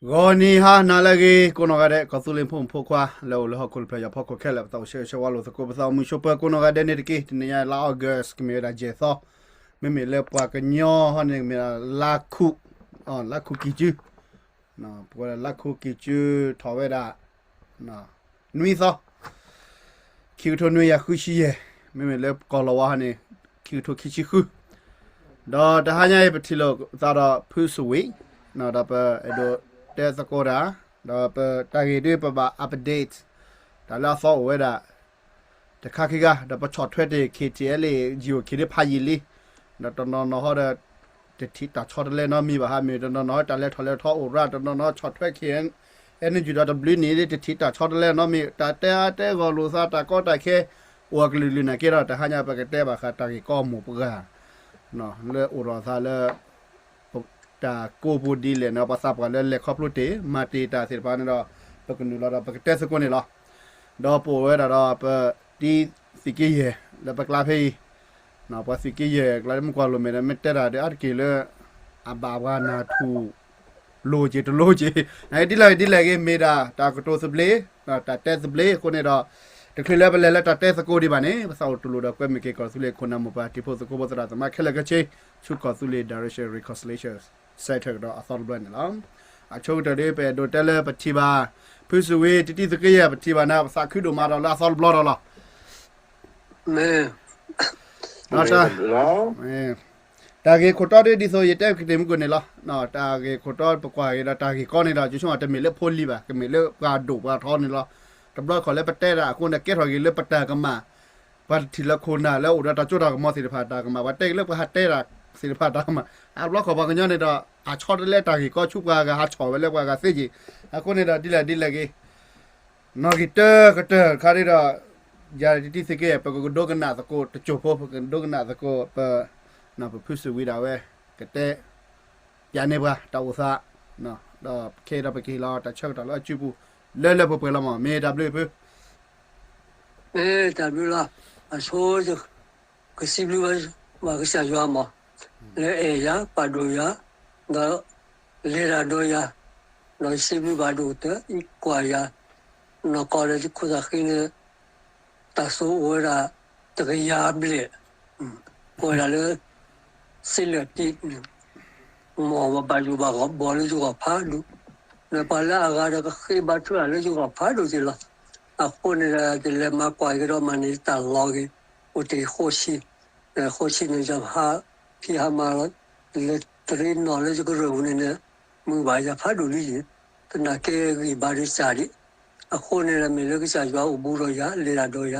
ဂီၤနံၤဟါနၤလၢအဂ့ၤ ကိးနီၢ်ဂၤဒဲး ကီၢ်သူလ့ၤဖိမုၣ်ဖိခွါ လၢအိၣ်လၢဟီၣ်ခိၣ်တဖျၢၣ်ညါဖီခိၣ်ခဲလၢာ် ပသးအိၣ်ဆၢဂ့ၤဆၢဝါလိာ်သကိး ပသးအိၣ်မုာ်ဆိးပၢၤကိးနီၢ်ဂၤဒဲးန့ၣ်တက့ၢ်. တနံၤညါလါ August ကမ့ၢ်ဝဲဒၣ်ယဲၢ်သီ, မ့မ့ၢ်လၢပှၤကညီဟီန့ၣ် ကမ့ၢ်ဒၣ်လါခူး, လါခူးကံၢ်စု, ပဝဲဒၣ်လါခူးကံၢ်စု ထီၣ်ဝဲဒၣ် နွံသီ ခံကထိနွံကယၤဃုဆံယဲၢ်, မ့မ့ၢ်လၢကီၢ်လီၤဝါဟီန့ၣ် ခံကထိခံဆံဃု, ဒီးတဟါညါအံၤ ပထံၣ်လိာ်သးဒီးဖုစဝံး, ဒီးပအဲၣ်ဒိးတဲသကိးတၢ်, ဒီးပတၢ်ဂ့ၢ်ဒ်ပဘၣ် update တၢ်လၢအသီအိၣ်ဝဲဒၣ် တခါခံဂၤ, ဒီးပဆီၣ်ထွဲတ့ၢ် ခ့ၣ်ထံၣ်အဲလ့ၣ် ယံာ်အိၣ်ခံဒ်ဖးယံာ်လံ, ဒီးတနီၤနီၤဟီဒီး တထံၣ်တၢ်ဆီတလဲနီတမံၤဘၣ်ဟါမ့ၢ် တနီၤနီၤဟီတၢ်လဲၤထီၣ်လဲၤထီအိၣ်ရၣ် တနီၤနီၤဆီၣ်ထွဲ ခဲ energy ဒီးတဘျုးနံၣ် တထံၣ်တၢ်ဆီတလဲနီတမံၤ တၢ်တဲအါတဲဂီၢ်လိာ်သး တၢ်ကီတၢ်ခဲ အိၣ်အကလုာ်ကလုာ်နာ်က့ဒီး တဟါညါပကတဲဘၣ်ဃးတၢ်ဂ့ၢ်ကီမိၢ်ပှၢ် လၢအိၣ်ဒီးသးလၢ တၢ်ကိးပူၤဒ်လဲၣ်န့ၣ် ပှၤသးပှၢ်လၢလဲၤခီဖျိတ့ၢ် မၤတ့ၢ်တၢ်သ့ၣ်တဖၣ်န့ၣ်ဒီး ပကနုာ်လီၤဒီးပကတဲသကိးန့ၣ်လီၤ. ဒီးပအိၣ်ဝဲဒၣ်ဒီးပတံၤသုးက့ယဲၢ် လၢပကျါဖဲအံၤ, ပှၤသုးက့ယဲၢ်ကျါမ့ၢ်ကွၢ်လိာ်မဲာ်ဒီး မ့ၢ်တဲတၢ်ဒီးအါတက့ၢ်လၢ အဘၣ်ပှၤနၢ်ထူၣ် လိၤက့ၤတလိၤက့ၤ, ဒ်လဲၣ်ဒ်လဲၣ်ဂ့ၤ မ့ၢ်ဒၣ်တၢ်ကတိၤသဘျ့ တၢ်တဲသဘျ့အဃိန့ၣ်ဒီး တချုးလၢပလဲၤလၢတၢ်တဲသကိးဒံးဘၣ်န့ၣ် ပသးအိၣ်တူၢ်လိာ်ဒီးကွဲမုာ်က့ၤကီၢ်သူလ့ၤခိၣ်နၢ်မိၢ်ပၢ်တံၤဖိသကိးဖိသရၣ်သမါခဲလၢာ်ခဲဆ့ ဆူကီၢ်သူလ့ၤ Direction Reconciliation Center ကဒီးအသီတဘျီန့ၣ်လီၤ. အဆိကတၢၢ်ဒ်ပအဲၣ်ဒိးတဲလၢပထံၣ်ဘၣ် ဖုစဝံး တံၤတံၤသုးက့ယဲၢ် ပထံၣ်ဘၣ်နၤ ပသးခုဒိၣ်မးဒီးလၢအသီတဘျီဒီးလီၤ. တၢ်ဂ့ၢ်ခိၣ်တီဒ်ဒ်သိးယတဲကတ့ၢ်မုၢ်ကိၣ်န့ၣ်လီၤ. တၢ်ဂ့ၢ်ခိၣ်တီပကွၢ်က့ၤဒီးတၢ်ဂ့ၢ်ကီန့ၣ်ဒီး ယဆိကမိၣ်တမ့ၢ်လၢဖိလံၤဘၣ် ကမ့ၢ်လၢပှၤဒိၣ်ပှၤထီန့ၣ်လီၤ. တဘျီခီၣ်လၢပတဲတၢ်အဃိန့ၣ် ကဲထီၣ်က့ၤလၢပတၢ်ကမၣ် ပှၤတထံၣ်လၢခိၣ်နၢ်လၢအိၣ်ဒီးတၢ်စိတၢ်ကမီၤသ့ၣ်တဖၣ်တၢ်ကမၣ် ပှၤတဲက့ၤလၢပှၤဟးတဲတၢ်သ့ၣ်တဖၣ်တၢ်ကမၣ် အဘျီခီၣ်ပှၤကညီန့ၣ်ဒီး အဆီတလဲတၢ်ဂ့ၢ်ကီဆူပှၤဂၤဟးဆီၣ်ဝဲလၢပှၤဂၤသ့က့ၤ အဃိန့ၣ်ဒီးဒ်လဲၣ်ဒ်လဲၣ်ဂ့ၤ နီၣ်ဂံၢ်တၢကတၢၢ်တခါဒ်ဒီး ယၤတံၤသ့ၣ်က့ ပကဒိကနၣ်သကိးတစိၢ်ဖိ ပကဒိကနၣ်သကိးပ ပဖုစဝံးဒၣ်ဝဲ ကတဲ ပျးန့ၢ်ပှၤတၢ်အိၣ်သး ဒီးခဲအံၤဒီးပကဟ့ၣ်လီၤတၢ်ဆၢကတီၢ်လၢအစုပူၤ လၢလၢပှဲၤပှဲၤလီၤမး မ့ၢ်တၢ်ဘျုးဖု မ့ၢ်တၢ်ဘျုးလီၤ အဆိ ကစံးဘျုးဘၣ်ကစၢ်ယွၤမး လၢအဲၣ်ယၤ ပာ်ဒိၣ်ယၤ ဒီးလဲၤတၢ်ဒီးယၤ ဒီးစံးဘျုးဘၣ်ဒိၣ်ကတၢၢ် အံကွၢ်ယၤ နီၢ်ကီၢ်ဒီးခိၣ်သးဃံန့ၣ် တၢ်စိအိၣ်ဝဲဒၣ် တကယၤဘျဲၣ် ကိးဝဲဒၣ်လၢ စ့လၢာ်တံၢ်န့ၣ် မ်ပဘၣ်ယိၣ်ဘၣ်ဂီၢ်ဘီလၢယဂီၢ်ဖးဒိၣ် ဒီးပှၤလၢအဂၤဒီးကဃ့ဘါထုတၢ်လၢယဂီၢ်ဖးဒိၣ်က့ၤလီၤ. အဃိန့ၣ်ဒီး ယလဲၤမၤကွၢ်က့ၤဒီးမၤန့ၢ်တၢ်လီၤက့ၤ အိၣ်တ့ၢ်ဃိးဆံ ဃိးဆံန့ၣ် ယဟးဖံးဟးမၤလီၤ လဲၤတရ့နီၣ်လၢယကရၢၢ်ပူၤန့ၣ်န့ၣ် မုာ်ဘၣ်ယၤဖးဒိၣ်လံယံၤ သနာ်က့ဂံၢ်ဘါဒ်စၢ်ဒံး အဃိန့ၣ်ဒီး မ့ၢ်လၢကစၢ်ယွၤအိၣ်ဘူးဒီးယၤ လဲၤတၢ်ဒီးယၤ ဒီးယ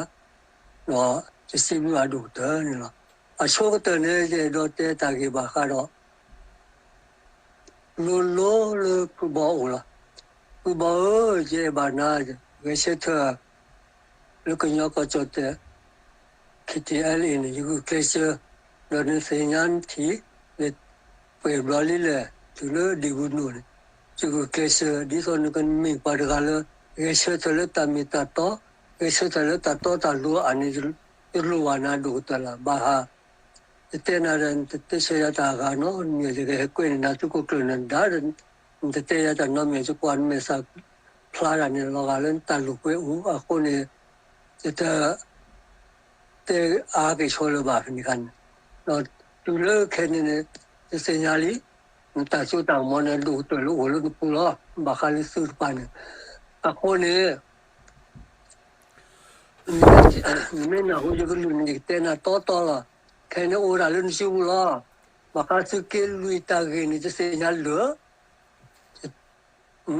စံးဘျုးအဒိၣ်ကတၢၢ်န့ၣ်လီၤ. အဆိကတၢၢ်န့ၣ် ယအဲၣ်ဒိးတဲတၢ်ဂ့ၢ်ဘၣ်ဃးဒီး လိၤလိၤလၢဖုဘီအိၣ်လီၤ. ဖုဘီဧၢ, ယအဲၣ်ဘၣ်နၤ ဂဲၤဆၢထၢၣ် လၢကညီကီၢ်ကၠီၣ်တဲၣ် ခ့ၣ်ထံၣ်အဲလ့ၣ်န့ၣ် ယဂုာ်ကျဲးစၢး ဒီးနသ့ၣ်ညါနထံၣ် လၢပှဲၤဘျီလံလဲၣ် တုၤလၢဒံၣ်ဝူနိၣ်န့ၣ် ယဂုာ်ကျဲးစၢး ဒ်သိးနကမ့ၢ်ပှၤတဂၤလၢ ဂဲၤဆၢထၢၣ်လၢတၢ်မ့ၢ်တၢ်တီ, ဂဲၤဆၢထၢၣ်လၢတၢ်တီတၢ်လိၤအါန့ၣ် ယလိၣ်ဘၣ်နၤဒိၣ်ကတၢၢ်လီၤ. ဘၣ်ဟါ ယတဲနၤဒီး နတတဲဆၢယၤတၢ်အဂၤနီတမံၤ ယကဟဲကွဲးန့ၢ်နၤသုးခိၣ်ကျၢၢ်နၤဒါဒီး နတတဲယၤတၢ်နီတမံၤ ယကွၢ်နမဲာ်သၣ်ဖျါတၢ်န့ၣ် လီၤဂာ်လၢနတၢ်လိာ်ကွဲအိၣ် အဃိန့ၣ် ယတ တဲအါက့ၤဆိလၢၤဘၣ်ဖဲန့ၣ်ခါန့ၣ်, ဒီးတုၤလၢခဲန့ၣ်န့ၣ် ယသ့ၣ်ညါလံ, နတၢ်စိတၢ်ကမီၤန့ၣ် ဒိၣ်ကတၢၢ်လၢအိၣ်လၢနပူၤလီၤ. ဘၣ်ဃးလၢသုတပၤန့ၣ်, အဃိန့ၣ် နမ့ၢ်နၢ်ဟူယကလုၢ်န့ၣ် ယကတဲနၤတီတီလီၤ. ခဲန့ၣ်အိၣ်ဒၣ်လၢနစုပူၤလီၤ. ဘၣ်ဃးသုးက့လွံၢ်တၢ်ဂ့ၢ်န့ၣ် ယသ့ၣ်ညါလၢာ်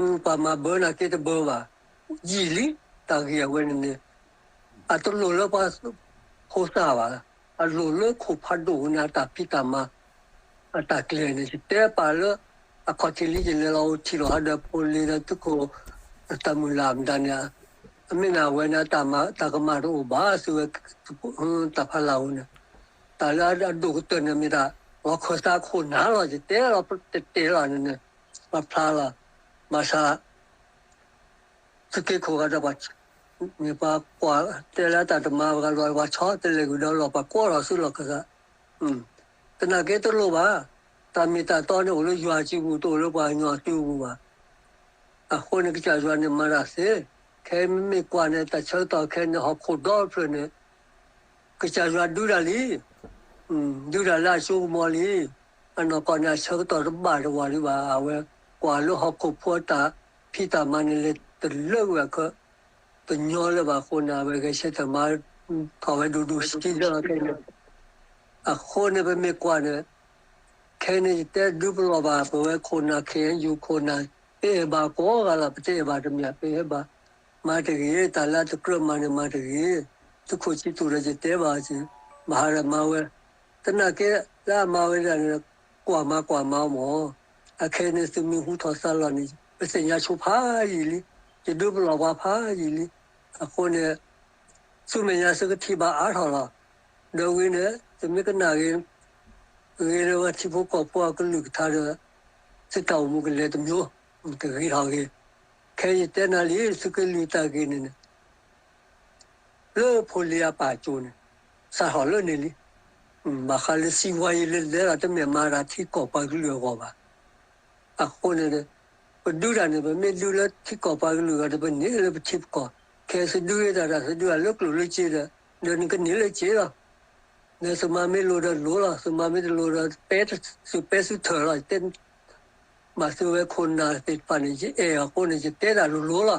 ပှၤမၤဘၢနၤက့တဘၢဘၣ်. ယံာ်လံ, တၢ်ဂ့ၢ်အဝဲန့ၣ်န့ၣ် အတလိၣ်လၢပှၤဖိသၣ်ဘၣ်, အလိၣ်လၢခိၣ်ဖးဒိၣ်န့ၣ် အတၢ်ဖံးတၢ်မၤ အတၢ်ကျဲၤန့ၣ် ယတဲပာ်လၢ အခီၣ်ထံးလံ ယလဲၤလီၤအိၣ်ထံၣ်လီၤဟးဒီးဖိလ့ဒီးသုးခိၣ် တၢ်မုၢ်လၢ်မတၤန့ၣ်, အမ့ၢ်န့ၣ်အဝဲန့ၣ် တၢ်ကမၣ်တအိၣ်ဘၣ် သုဝဲ တၢ်ဖးလၢ်အိၣ်န့ၣ်, တၢ်လၢအဒိၣ်ကတၢၢ်န့ၣ်မ့ၢ်တၢ် လီၤခၢၣ်သးခိၣ်နၢ်လီၤ ယတဲလီၤတတဲလီၤန့ၣ်န့ၣ်, ပှၤဖျါလီၤ, ဘၣ်ဆၣ် သုးက့ခိၣ်ဂၤဒီးပှၤ မ့ၢ်ပှၤကွၢ်တဲလၢတၢ်တမၤဘၣ်ဂၤလီၤ ပှၤဆီတလဲၤကွံာ်ဒီးလီၤ ပှၤကွၢ်လီၤဆူလီၢ်ခၢၣ်သး, သနာ်က့တလိၣ်ဘၣ်, တၢ်မ့ၢ်တၢ်တီန့ၣ် အိၣ်လၢယွၤစုပူၤ တအိၣ်လၢပှၤကညီစုပူၤဘၣ်. အဃိန့ၣ် ကစၢ်ယွၤန့ၣ်မၤတၢ်သ့, ခဲမ့ၢ်ကွၢ်န့ၣ် တၢ်ဆၢကတီၢ်ခဲန့ၣ် ဟီၣ်ခိၣ်ဒီဖျၢၣ်န့ၣ် ကစၢ်ယွၤဒုးတၢ်လံ, ဒုးတၢ်လၢအစိကမီၤလံ. အနီၢ်ကီၢ်န့ၣ် အဆၢကတီၢ်တဘၣ်တဝၢ်ဒံးဘၣ်, အဝဲကွၢ်လၢဟီၣ်ခိၣ်ဖိအတၢ်ဖံးတၢ်မၤန့ၣ် လဲၤတလၢကွံာ်အခၢး တညီလၢၤဘၣ်အဃိန့ၣ် အဝဲဂဲၤဆၢထၢၣ်မၤထီၣ်ဝဲဒူဒူစံလၢအခဲန့ၣ်, အဃိန့ၣ် ပမ့ၢ်ကွၢ်န့ၣ် ခဲန့ၣ်ယတဲဒုးပလီၢ်ဘၣ် ပဝဲခိၣ်နၢ် ခ့ၣ်အဲၣ်ယူၣ် ခိၣ်နၢ် ပအဲၣ်ဘၣ်ကိးဂၤလီၤ, ပတအဲၣ်ဘၣ်တမ့ၢ် ပအဲၣ်ဘၣ်, မၤတဂ့ၤ, တၢ်လၢအတကြၢးမၤန့ၣ်မၤတဂ့ၤ, သုးခိၣ်ဆံသူးဒီးယတဲဘၣ်က့ၤ, မၤဟးဒီးမၤဝဲ, သနာ်က့လၢအမၤဝဲဒၣ်န့ၣ် ကွၢ်မၤကွၢ်မၤမၢ်, အခဲန့ၣ်သုးမုၢ်ဟူထီၣ်သါလီၤန့ၣ် ပသ့ၣ်ညါဆိဖးယံာ်လံ, ယဒုးပလီၢ်ပှၤဖးယံာ်လံ, အဃိန့ၣ် ဆူမဲာ်ညါသုကထံၣ်ဘၣ်အါထီၣ်လီၤ. ဒီးဝံၤန့ၣ် သုမ့ၢ်ကနၣ်ဂ့ၤ, ဂ့ၤလၢပှၤထံဖိကီၢ်ဖိအကလုၢ်ကထါဒီး သုတၢ်အိၣ်မူကလဲၤတမျိုး, တဂ့ၤထီၣ်ဂ့ၤ, ခဲယတဲနၤလံ သုကလုၢ်တၢ်ဂ့ၤန့ၣ်န့ၣ် လၢဖိလံၤအပၢ်အစိၤန့ၣ် စးထီၣ်လၢန့ၣ်လံ. ဘၣ်ဃးလၢစံးဝါယံၤလၢလဲၤလီၤ တမ့ၢ်မၤတၢ်ထံကီၢ်ပှၤကလုာ်အဂီၢ်ဘၣ်. အဃိန့ၣ် ပဒုးတၢ်န့ၣ် ပမ့ၢ်ဒုးလၢထံကီၢ်ပှၤကလုာ်အဂီၢ်ဒီး ပန့ၢ်လၢပထံပကီၢ်, ခဲသုဒုးတၢ်ဒီး သုဒုးတၢ်လၢကျိၣ်လၢစ့ဒီး ဒီးနကန့ၢ်လၢစ့လီၤ. ဒီးသုမၤမ့ၢ်လိၤဒီးလိၤလီၤ, သုမၤမ့ၢ်တလိၤဒီး သုပဲသုထၢၣ်လီၤ. တဲ ဘၣ်သုဝဲခိၣ်နၢ်သ့ၣ်တဖၣ်န့ၣ် ယအဲၣ်အဃိန့ၣ် ယတဲတၢ်လိၤလိၤလီၤ.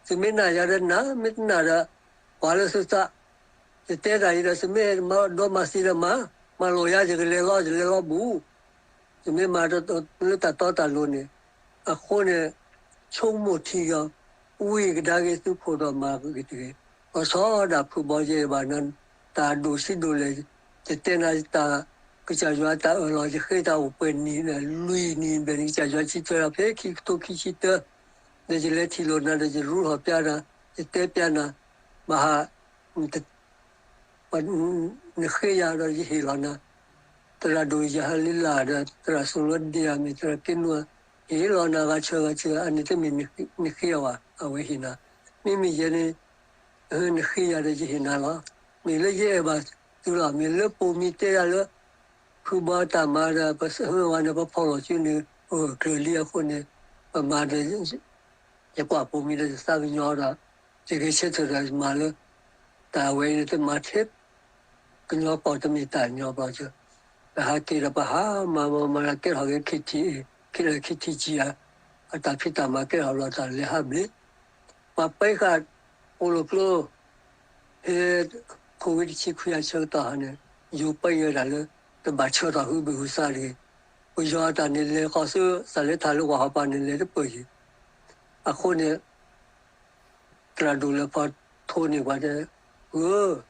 သုမ့ၢ်နာ်ယၤဒီးနာ်, မ့ၢ်တနာ်ဒီး ပှၤလၢသုသး, ယတဲတၢ်အံၤဒီး သုမ့ၢ်မၤဒီးမၤသံဒီးမၤ, မၤလိာ်ယၤ ယကလဲၤလီၤ, ယလဲၤလီၤဘူး. သုမ့ၢ်မၤလၢတၢ်တီတၢ်လိၤန့ၣ်, အဃိန့ၣ် ဆိကမိၣ်ထံကီၢ်, ဝံကဒါက့ၤသုးခိၣ်ဒီးမၤဂ့ၤတဂ့ၤ, လီၤဆီဒၣ်ဖုဘီယဲၢ်ဘၣ်နၤ, တၢ်ဒိၣ်ဆံးဒိၣ်လဲၣ်, ယတဲနၤတၢ်, ကစၢ်ယွၤတၢ်အၢၣ်လီၤ ယဃ့တၢ်အိၣ်ပှဲၤနံၣ်, လွံၢ်နံၣ်ဘျဲၣ်န့ၣ် ကစၢ်ယွၤစံးဆၢလီၤ ဖဲခံကထိခံဆံတၢ, ဒီးယလဲၤထံၣ်လိာ်နၤဒီး ယရူထီၣ်ပျါနၤ, ယတဲပျါနၤ, ဘၣ်ဟး နဃ့ယၤဒီးယဟ့ၣ်လီၤနၤ, သရၣ်ဒိၣ်ယၤဟးလ့လးဒီး သရၣ်စိၤလီဒ့ဧါ မ့ၢ်သရၣ်က့နူဧါ, ဟ့ၣ်လီၤနၤဂၤဆၢဂၤဆၢ, အန့ၣ်တမ့ၢ်နဃ့အီၤဘၣ်, အဝဲဟ့ၣ်နၤ, မ့မ့ၢ်ယဲန့ၣ်, နဃ့ယၤဒီးယဟ့ၣ်နၤလီၤ. မ့ၢ်လၢယအဲၣ်ဘၣ်သုလီၤ, မ့ၢ်လၢပိာ်မံၤတဲယၤလၢ ဖုဘီတၢ်မၤဒီး ပဝဲန့ၣ် ပဖီၣ်လီၤစုန့ၣ် အိၣ်ကျၢၤလံအဃိန့ၣ်, ပမၤဒီး ယကွၢ်ပိာ်မံၤဒီးယသးကညီၤဒီး ယဂဲၤဆၢထၢၣ်ဒီးယမၤလၢ တၢ်ဝဲအံၤန့ၣ် တမၤထဲ ကညီကီၢ်တမ့ၢ်တၢ်ညီဘျီကၢ, ပဟးက့ၤဒီးပဟးမၤမၤမၤဒီးကဲထီၣ်က့ၤ ခံထံၣ်, ခံထံၣ်ကံယၤ, အတၢ်ဖံးတၢ်မၤကဲထီၣ်ဘျီတၢ်လဲၤဟးဘျ့, ပှၤပၢၤဃာ်အိၣ်လီၤကျိ ဖဲ ခိၣ်ဝံတဆံခွံအဆၢကတီၢ်ဟါန့ၣ် ယိၤပၢယဲဒၣ်လၢ တဘၣ်ဆၢထီၣ်ဟုဘ့ၣ်ဟုသးတဂ့ၤ, ပယီၤအတၢ်န့ၣ်လဲၤဃီၤဆူ သးလဲၤထၣ်လၢဝၢ်ဟီၣ်ပၢ်န့ၣ် လဲၤတပၢၢ်ယံၤ, အဃိန့ၣ် သရၣ်ဒိၣ်လဲၤဖီထိန့ၢ်ပှၤတဲ, ဧၢ, ဟဲ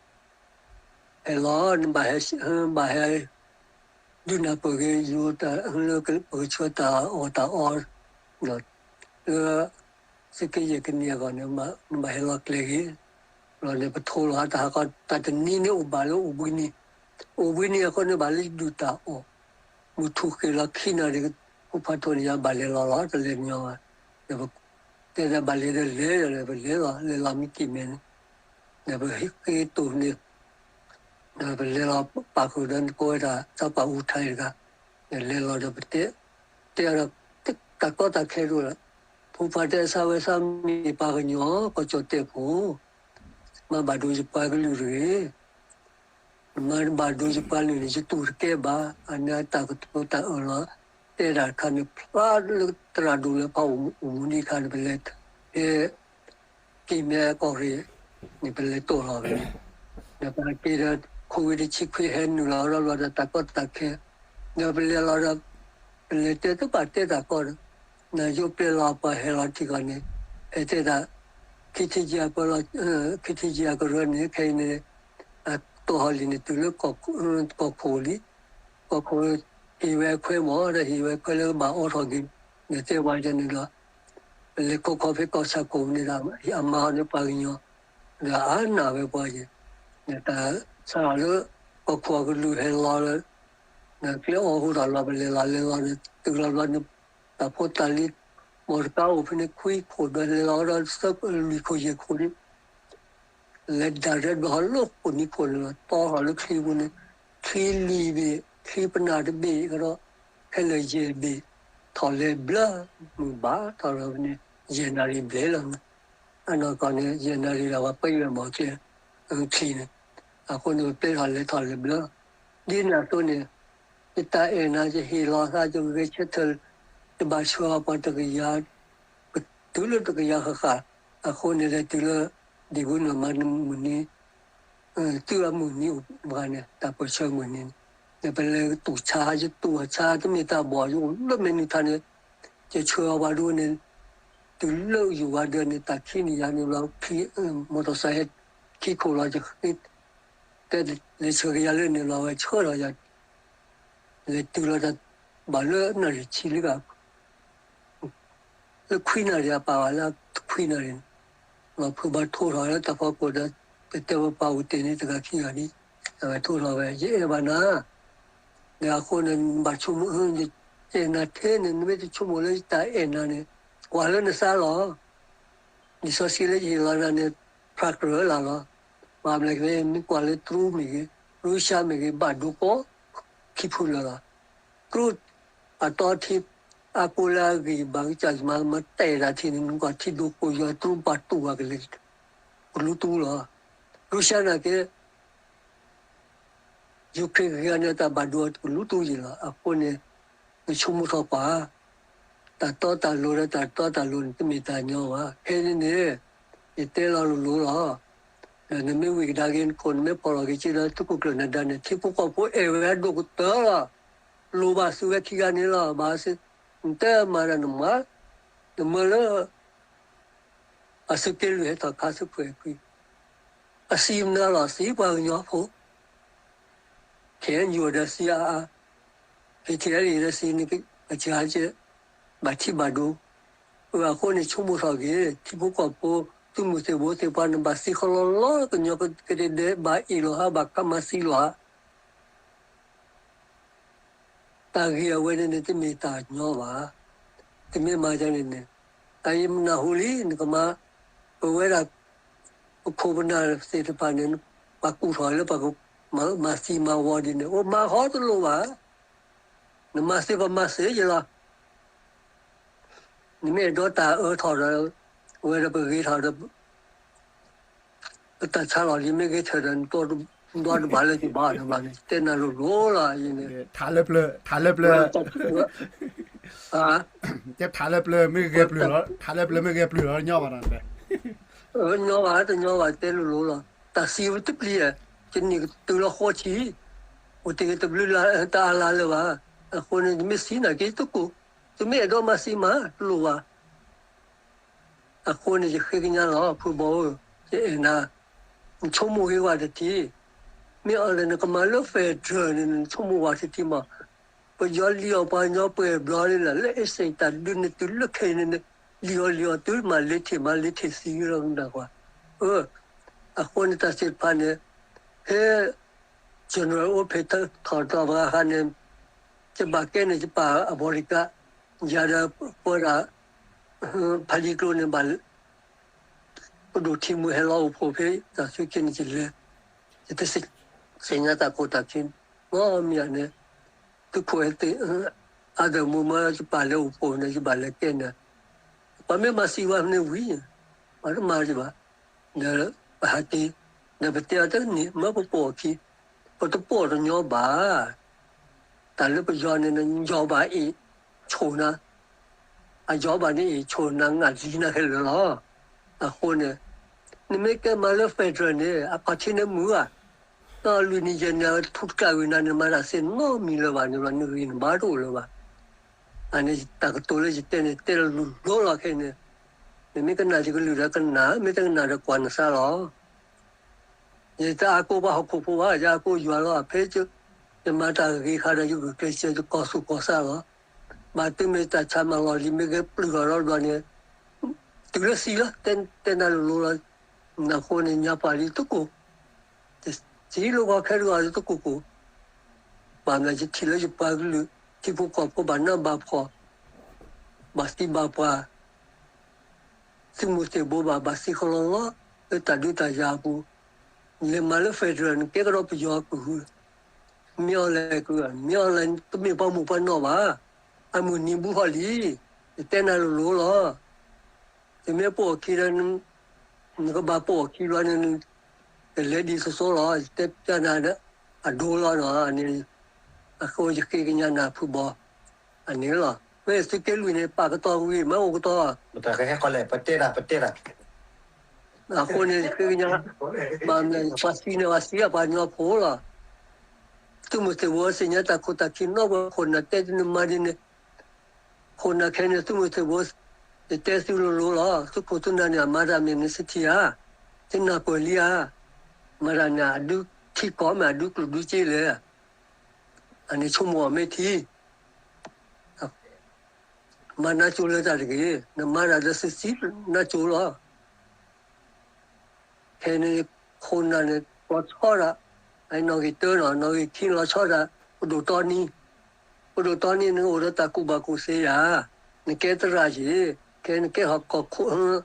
လီၤ နဘၣ်ဟဲ ဘၣ်ဟဲ ဒုးနၢ်ပၢၢ်က့ၤယိၤတၢ်လၢပကဆှၢတၢ်အီၣ်တၢ်အီ လၢ သုးက့ယဲၢ်ကန့ၢ်အဂီၢ်န့ၣ် နဘၣ်ဟဲလီၤကျဲၤဂ့ၤ, လီၤန့ၣ်ပထိလီၤတၢ်ဟးကီတၢ်တနံၤန့ၣ်အိၣ်ဘၣ်လၢအိၣ်ဘှံးနံၤ, အိၣ်ဘှံးနံၤအဃိန့ၣ်ဘၣ်လၢယဒုၣ်တၢ်အီၣ်, မုၢ်ထူၣ်ဃ့ၣ်လီၤခံနၣ်ရံၣ် ဖိဖးထိန့ၣ် ယဘၣ်လဲၤလီၤလီၤ တလဲၤညီဘၣ်, ဒီးပတဲဒၣ်ဘၣ်လဲၤဒီးလဲၤဒီး ပလဲၤလီၤ လဲၤလီၤမံက့ၤမဲာ်န့ၣ်, ဒီးပဃ့တိၢ်န့ၣ် ဒီးပလဲၤလီၤပာ်ဃုာ်ဒီးနကိးဝဲဒၣ်သးပှၢ်အူထါတဂၤ, ဒီးလဲၤလီၤဒီးပတဲ, တဲအီၤဒီး တၢ်ကီတၢ်ခဲဒိၣ်လီၤ, ဖိဖးတဲသးဝဲသးမ့ၢ်ပှၤကညီ ကီၢ်ကၠီၣ်တဲၣ်ဖိ, မၤဘၣ်ဒိယပှၤကလုာ်တဂ့ၤ, မၤဘၣ်ဒိယပှၤကလုာ်န့ၣ် ယတူၢ်တကဲဘၣ်, အန့ၣ်တၢ်ကတိၤတၢ်အၢၣ်လီၤ, တဲဒၣ်တခါန့ၣ် ဖျါလၢသရၣ်ဒိၣ်လဲၤဖီအိၣ်မူဒံးအခါန့ၣ် ပလဲၤ ဖဲ က့ၤမဲာ်ကီၢ်ရ့ၣ်န့ၣ် ပလဲၤတိၢ်လီၤဝဲန့ၣ်, ဒီးပဟးက့ၤဒီး ခိၣ်ဝံတဆံခွံဟဲနုာ်လီၤဒီး ဒီးတၢ်ကီတၢ်ခဲ, ဒီးပလဲၤလီၤဒီး ပလဲၤတဲတဘၣ်တဲတၢ်ကီဒီး နယိးပျဲလီၤပှၤဟဲလီၤထံကီၢ်န့ၣ်, ဟဲတဲတၢ် ခံထံကယၤပၢလီၤ, ခံထံကယၤကရၢန့ၣ် ခဲအံၤန့ၣ် တိၢ်ဟီၣ်လံန့ၣ် တုၤလၢကီၢ်ခိၣ်လံ, ကီၢ်ခိၣ်ဟ့ၣ်ဝဲခွဲမၢ် ဒီးဟ့ၣ်ဝဲခွဲလၢကဘၣ်အိးထီၣ်က့ၤ, ဒီးတဲဝဲန့ၣ်ဒီး ပလဲၤခိးခီဖဲကီၢ်ဆၣ်ခိၣ်န့ၣ်ဒီး အမၤအီၤန့ၣ်ပှၤကညီ, ဒီးအါနာ်ဝဲပှၤယဲ, ဒီးတၢ်ဆါအီၤလၢ ကီၢ်ခိၣ်အကလုာ်ဟဲလီၤလၢ ဒီးကျဲအီၣ်ဟူထီၣ်လီၤ ပလဲၤလီၤလဲၤလီၤဒီး တုၤလီၤဘျီန့ၣ် တၢ်ဖိတၢ်လံၤ မီၢ်တကါအိၣ်ဖဲန့ၣ် ခွံခိၣ်ဒီးလဲၤလီၤဒီး သၢလွံၢ်ခိၣ်ယဲၢ်ခိၣ်န့ၣ် လဲၤဒၣ်ရဲၣ်ဘျီဟီၣ်လၢဃိၣ်နံၤခိၣ်န့ၣ်လီၤ တီထီၣ်လၢချံပူၤန့ၣ် ချံလွံၢ်ဘ့ၣ် ချံပနၢ်တဘ့ၣ်ကဒီး ခဲလၢာ်ယဲၢ်ဘ့ၣ် ထီၣ်လဲၤဘျၢ မုၢ်ဘၣ်ထီၣ်လီၤဝဲန့ၣ် ယဲၢ်နၣ်ရံၣ်ဘျဲၣ်လီၤ. အနီၢ်ကီၢ်န့ၣ် ယဲၢ်နၣ်ရံၣ်ဒီးပှၤပၢယွဲၢ်မီၢ်ချံ ချံန့ၣ်, အဃိန့ၣ် ပျဲထီၣ်လဲၤထီၣ်လဲၤဘျၢ, ဒ်န့ၣ်အသိးန့ၣ် ယတၢ်အဲၣ်နၤ ယဟ့ၣ်လီၤသး ယဂဲၤဆၢထၢၣ် ယဘၣ်ဆှၢအီၤပှၤတကယၤ, တုၤလၢတကယၤဃၣ်ဃၣ်, အဃိန့ၣ် လဲၤတုၤလၢ ဒံၣ်ဘုနီၢ်မၤမုၢ်နံၤ တုၤအမုၢ်နံၤအိၣ်ဘၣ်န့ၣ် တၢ်ပၢၢ်ဆၢမုၢ်နံၤန့ၣ်, ဒီးပလဲၤတူၢ်ဆါ ယတူၢ်ဆါ တမ့ၢ်တၢ်ဘီၣ် ယအိၣ်လၢမဲာ်နုာ်ထါန့ၣ်, ယဆှၢအီၤဘၣ်ဒိန့ၣ်, တုၤလၢယိၤဝါဒၢန့ၣ် တၢ်ခံနံၣ်ယၤန့ၣ်လီၤ, မီၢ်တီၢ်စဲးဟဲခံခိၣ်လီၤ ယဃ့ တဲလဲၤဆှၢကယၤလၢန့ၣ်လီၤ ဝဲဆှၢဒီးယၤ လဲၤတုၤလီၤတၢ် ဘၣ်လၢနၣ်ရံၣ်ဆံလံဘၣ် လၢခွံနၣ်ရံၣ်အပာ်ဘၣ်လၢခွံနၣ်ရံၣ်န့ၣ်, လီၤဖုးဘၣ်ထိၣ်ထီၣ်လၢတၢ်ဖီခိၣ်ဒီး တတဲဝဲပှၤအိၣ်တ့ၢ်န့ၣ်တဂၤခံဂၤဒံး, အဝဲထိၣ်ထီၣ်ဝဲ ယအဲၣ်ဘၣ်နၤ, ဒီးအဃိန့ၣ် နဘၣ်ဆိကမိၣ် ယအဲၣ်နၤထဲန့ၣ် နမ့ၢ်တဆိကမိၣ်လၢယတၢ်အဲၣ်နၤန့ၣ် ကွၢ်လၢနသးလီၤ. လံာ်စီဆှံလၢယဟ့ၣ်လီၤနၤန့ၣ် ဖြးကြၢးလၢ်လီၤ. ဘၣ်မနုၤလဲၣ် မ့ၢ်ကွၢ်လၢတရူးမ့ၢ်ဂ့ၤ, ရူၤၡါမ့ၢ်ဂ့ၤ, ဘၣ်ဒိကိး ခံဖုလၢာ်လီၤ. တရူးအတီထံ အါကိးလၢအဂံၢ်ဘၣ်ကစၢ်ယမၤ မၤတဲာ်တၢ်ထံန့ၣ် နကွၢ်ထံဒိကိးယွၤ တရူးဘၣ်တူၢ်ဘၣ်ကလဲာ် ကလူတူၢ်လီၤ. ရူၤၡါနာ်က့ ယူၤခရ့ၣ်ဂ့ၤဂ့ၤန့ၣ် တၢ်ဘၣ်ဒိအီၤတကလူတူၢ်ယံာ်လီၤ. အဃိန့ၣ် နဆိကမိၣ်ထီၣ်ကွၢ် တၢ်တီတၢ်လိၤဒီးတၢ်တီတၢ်လိၤန့ၣ် တမ့ၢ်တၢ်ညီဘၣ်. ခဲအံၤန့ၣ် ယတဲလီၤလိၤလိၤလီၤ. ဒီးနမ့ၢ်ဝံၤကဒါက့ၤနခိၣ် နမ့ၢ်ဖီၣ်လီၤက့ၤက့ဒီး သုးခိၣ်ကျၢၢ်နဒါန့ၣ် ထံဖိကီၢ်ဖိအဲၣ်ဝဲအဒိၣ်ကတၢၢ်လီၤ. လိၣ်ဘၣ်သုဝဲခံဂၤန့ၣ်လီၤ. ဘၣ်ဆၣ် နတဲမၤဒီးနမၤ နမၢလၢ အသုးက့လွံၢ်ဟဲထီၣ်ခါဆူဖှဲးကွံာ် အစံးမနုၤလီၤ စံးပှၤကညီဖိ ခဲအံၤဒီးစံးအါအါ ဖံးထံးအဲလံဒီးစံးန့ၣ် အစှၤကဲ ဘၣ်ထံၣ်ဘၣ်ဒိ အဃိန့ၣ်ဆိကမိၣ်ထီၣ်က့ၤ ထံဖိကီၢ်ဖိ သုးမုၢ်သ့ၣ်ဘိသ့ၣ်ပှၤန့ၣ် ဘၣ်သံဃီလီၤလီၤ ကညီကဒဲဒဲ ဘၣ်အ့ၣ်လိာ်ဟါ ဘၣ်ခါမၤသံလိာ်ဟါ တၢ်ဂ့ၢ်အဝဲန့ၣ်န့ၣ် တမ့ၢ်တၢ်ညီဘၣ်. တမ့ၢ်မၤဒ်န့ၣ်န့ၣ် အအံၤမနုၤဟူလံ နကမၤ ပဝဲဒၣ် ပခိၣ်ပနၢ်သ့ၣ်တဖၣ်န့ၣ် ပှၤကူၣ်ထီၣ်လၢပှၤကမၤသံမၤဝီဒ်န့ၣ် အိၣ်မၤဃီတလိၣ်ဘၣ်. နမၤသ့ပမၤသ့ယလီၤ. နမ့ၢ်အဲၣ်ဒိးတၢ်အၢထီၣ်ဒီး ဝဲဒီးပဂ့ၤထီၣ်ဒီး ပတၢ်ဆါလီၤလံ မ့ၢ်ဂ့ၤထၢၣ်ဒီး နဘျီတဘၣ်လၢယဘၣ်ဒီးဘၣ်န့ၣ် တဲနၤလိၤလိၤလီၤ ယန့ၣ် ထးလၢပျၢၤ ထးလၢပျၢၤ တဲထးလၢပျၢၤမ့ၢ်ဂဲၤပျုၢ်လီၤ ထးလၢပျၢၤမ့ၢ်ဂဲၤပျုၢ်လီၤ ညီဘၣ်နီၤ ညီဘၣ် တညီဘၣ် တဲလိၤလိၤလီၤ တၢ်စံးဝဲတပျံၤဧါ ယနံၣ်ကတုၤလီၤဃိးဆံ အိၣ်တ့ၢ်တဘျုးလါ တအါလါလၢၤဘၣ် အဃိန့ၣ် ယမ့ၢ်စံးနာ်က့တကိး ယမ့ၢ်အဲၣ်ဒိးမၤစံးမၤ တလိၣ်ဘၣ် အဃိန့ၣ် ယဃ့ကညးလီၤ ဖုဘီဧၢ, ယအဲၣ်နၤ, နဆိကမိၣ်ဂ့ၤဝဲတထံၣ်, မ့ၢ်အီၤလဲၣ် နကမၤလၢ federal န့ၣ် နဆိကမိၣ်ဝဲတထံၣ်မး, ပယီၤလံၣ်အီၣ်ပှၤကညီပှဲၤဘျီလံလၢ လၢ အဲးစ့ၣ် တၢ်ဒုးန့ၣ်တုၤလၢခဲအံၤန့ၣ် လံၣ်အီၣ်လံၣ်အီၣ်တုၤမၤလ့ထံၣ်မၤလ့ထံၣ်သံလီၤနၤကွၢ်, အဃိန့ၣ် တၢ်သ့ၣ်တဖၣ်န့ၣ် ဖဲ general အိၣ်ဖဲးထီၣ်တီၤပှၤအခါန့ၣ် ယဘၣ်ကဲန့ၣ် ယပာ်အ bodyguard ယၤဒီးပဝဲဒၣ် ဖးလံကျိန့ၣ်ဘၣ် ပဒိၣ်ထံမူဟဲလီၤအိၣ်ဖှိၣ်ဖဲတၢ်ဆူက့န့ၣ် ယလဲၤ ယတသ့ၣ်ညါတၢ်ခိၣ်တၢ်ခံ နီတမံၤဧါန့ၣ် သုးခိၣ်ဟဲသ့ၣ် အါဒီးမိၢ်မၢယပာ်လဲၤအိၣ်ဖှိၣ်န့ၣ် ယဘၣ်လဲၤကဲန့ၣ် ပှၤမ့ၢ်မၤသံဝဲန့ၣ်ဝံၤ ပှၤတမၤယဘၣ် ဒီးပဟးက့ၤ ဒီးပတဲအီၤတန့ၢ် မၢပပိာ်အခံ ပတပိာ်တညီဘၣ် တၢ်လၢပယီၤန့ၣ် ယီၤဘၣ်အ့ၣ်ဆိၣ်နၤ အယီၤဘၣ်န့ၣ်အ့ၣ်ဆိၣ်နၤ နးလံနၤခဲလၢာ်လီၤ. အဃိန့ၣ် နမ့ၢ်ကဲမၤလၢ federal န့ၣ် အဖးထံန့ၣ်မုာ်ဧါ နီၢ်လွံၢ်နံၣ်ယဲၢ်နံၣ် ထူတကးဝံၤနၤန့ၣ် မၤတၢ်သ့ၣ်နီတမံၤလၢၤဘၣ်န့ၣ်လီၤ နဂ့ၤနဘါတအိၣ်လၢၤဘၣ်. အန့ၣ်တၢ်ကတိၤလၢယတဲန့ၣ် တဲလီၤလိၤလိၤလီၤခဲအံၤန့ၣ် နမ့ၢ်ကနၣ်ယကလုၢ်ဒီးကနၣ် မ့ၢ်တကနၣ်ဒီးကွၢ်နသးလီၤ. ယတအါကိးပှၤဟီၣ်ခိၣ်ဖိဘၣ် ယအါကိးယွၤလီၤ ဖဲယမၤတၢ်ဂ့ၤခါဒီး ယဂုာ်ကျဲးစၢး ယကီၢ်သူၣ်ကီၢ်သးလီၤ. ဘၣ်သုမ့ၢ်တၢ်ဆါမၤလီၢ်လံ မ့ၢ်ဂဲၤပျုၢ်ထီၣ်ဒီးဘျီန့ၣ် တုၤလၢသံလီၤ တဲနၤလိၤလိၤလီၤ. အဃိန့ၣ် ညါပှၤလံတကိး တသံလိာ်ကီခဲတဂၤလံတကိးကိး ဘၣ်မနုၤယထံၣ်လၢယပှၤကလုာ် ထံဖိကီၢ်ဖိဘၣ်နးဘၣ်ဖှီၣ် ဘၣ်သံဘၣ်ပှၢ် သုးမုၢ်သံၣ်ဘိဘၣ် ဘၣ်သံဃီလီၤလီၤ လၢတၢ်ဒုးတၢ်ယၤအပူၤ လဲၤမၤလၢ federal န့ၣ် ကဲကဒီးပယီၤကဟု မ့ၢ်အီၤလဲၣ်ကဟု မ့ၢ်အီၤလဲၣ် တမ့ၢ်ပှၤမိၢ်ပှၤနီၢ်ဘၣ် အမုၢ်နံၤဘူးထီၣ်လံ ယတဲနၤလိၤလိၤလီၤ. သုမ့ၢ်ပိာ်အခံဒီး နကဘၣ်ပိာ်အခံဘျီန့ၣ် ကလဲၤဒ်သိးသိးလီၤ. ယတဲပျးနၤဒီး အဒိလီၤနီၤန့ၣ်, အဃိယဃ့ကညးနၤဖုဘီ, အန့ၣ်လီၤ. မ့ၢ်သုက့လွံၢ်န့ၣ် ပာ်ကတီၤဝံၤ မ့ၢ်အိၣ်ကတီၤ ပတၢ်ကဟဲကီးလဲၣ် ပတဲတၢ် ပတဲတၢ် အဃိန့ၣ် ယဃ့ကညး ဘၣ်မလဲၣ် ပှၤသံန့ၣ် ပှၤသံအပှၤကညီဖိလီၤ. သုးမုၢ်သံၣ်ဘိသ့ၣ်ညါတၢ်ခိၣ်တၢ်ခံနီတဘျီ ခိၣ်နၢ်တဲတန့ၢ်မၤဒ်န့ၣ် ခိၣ်နၢ်ခဲန့ၣ် သုးမုၢ်သံၣ်ဘိ ယတဲသုလိၤလိၤလီၤ. သုးခိၣ်သုးနၢ်န့ၣ် အမၤတၢ်မ့ၢ်န့ၣ် စထံဧါ, သုနၢ်ပၢၢ်လံဧါ, မၤတၢ်န့ၣ် အဒုးထံကီၢ်မ့ၢ် အဒုးကျိၣ်ဒုးစ့လဲၣ်, အန့ၣ်ဆိကမိၣ်အီၤမ့ၢ်ထံ မၤနၢ်ကၠိလၢတၢ်တဂ့ၤ, နမၤတၢ်ဒီးသုသံနၢ်ကၠိလီၤ. ခဲန့ၣ် ခိၣ်နၢ်န့ၣ် လီၤဆီဒၣ်, နီၣ်ဂံၢ်တၢနီၤ နီၣ်ဂံၢ်ခံလီၤဆီဒၣ် ပဒိၣ်တီနံ, ပဒိၣ်တီနံ နအိၣ်ဒီးတၢ်ကူၣ်ဘၣ်ကူၣ်သ့ဧါ, နကဲသရၣ်ယ့ၣ်, ခဲနကဲဟီၣ်ကီၢ်ခိၣ်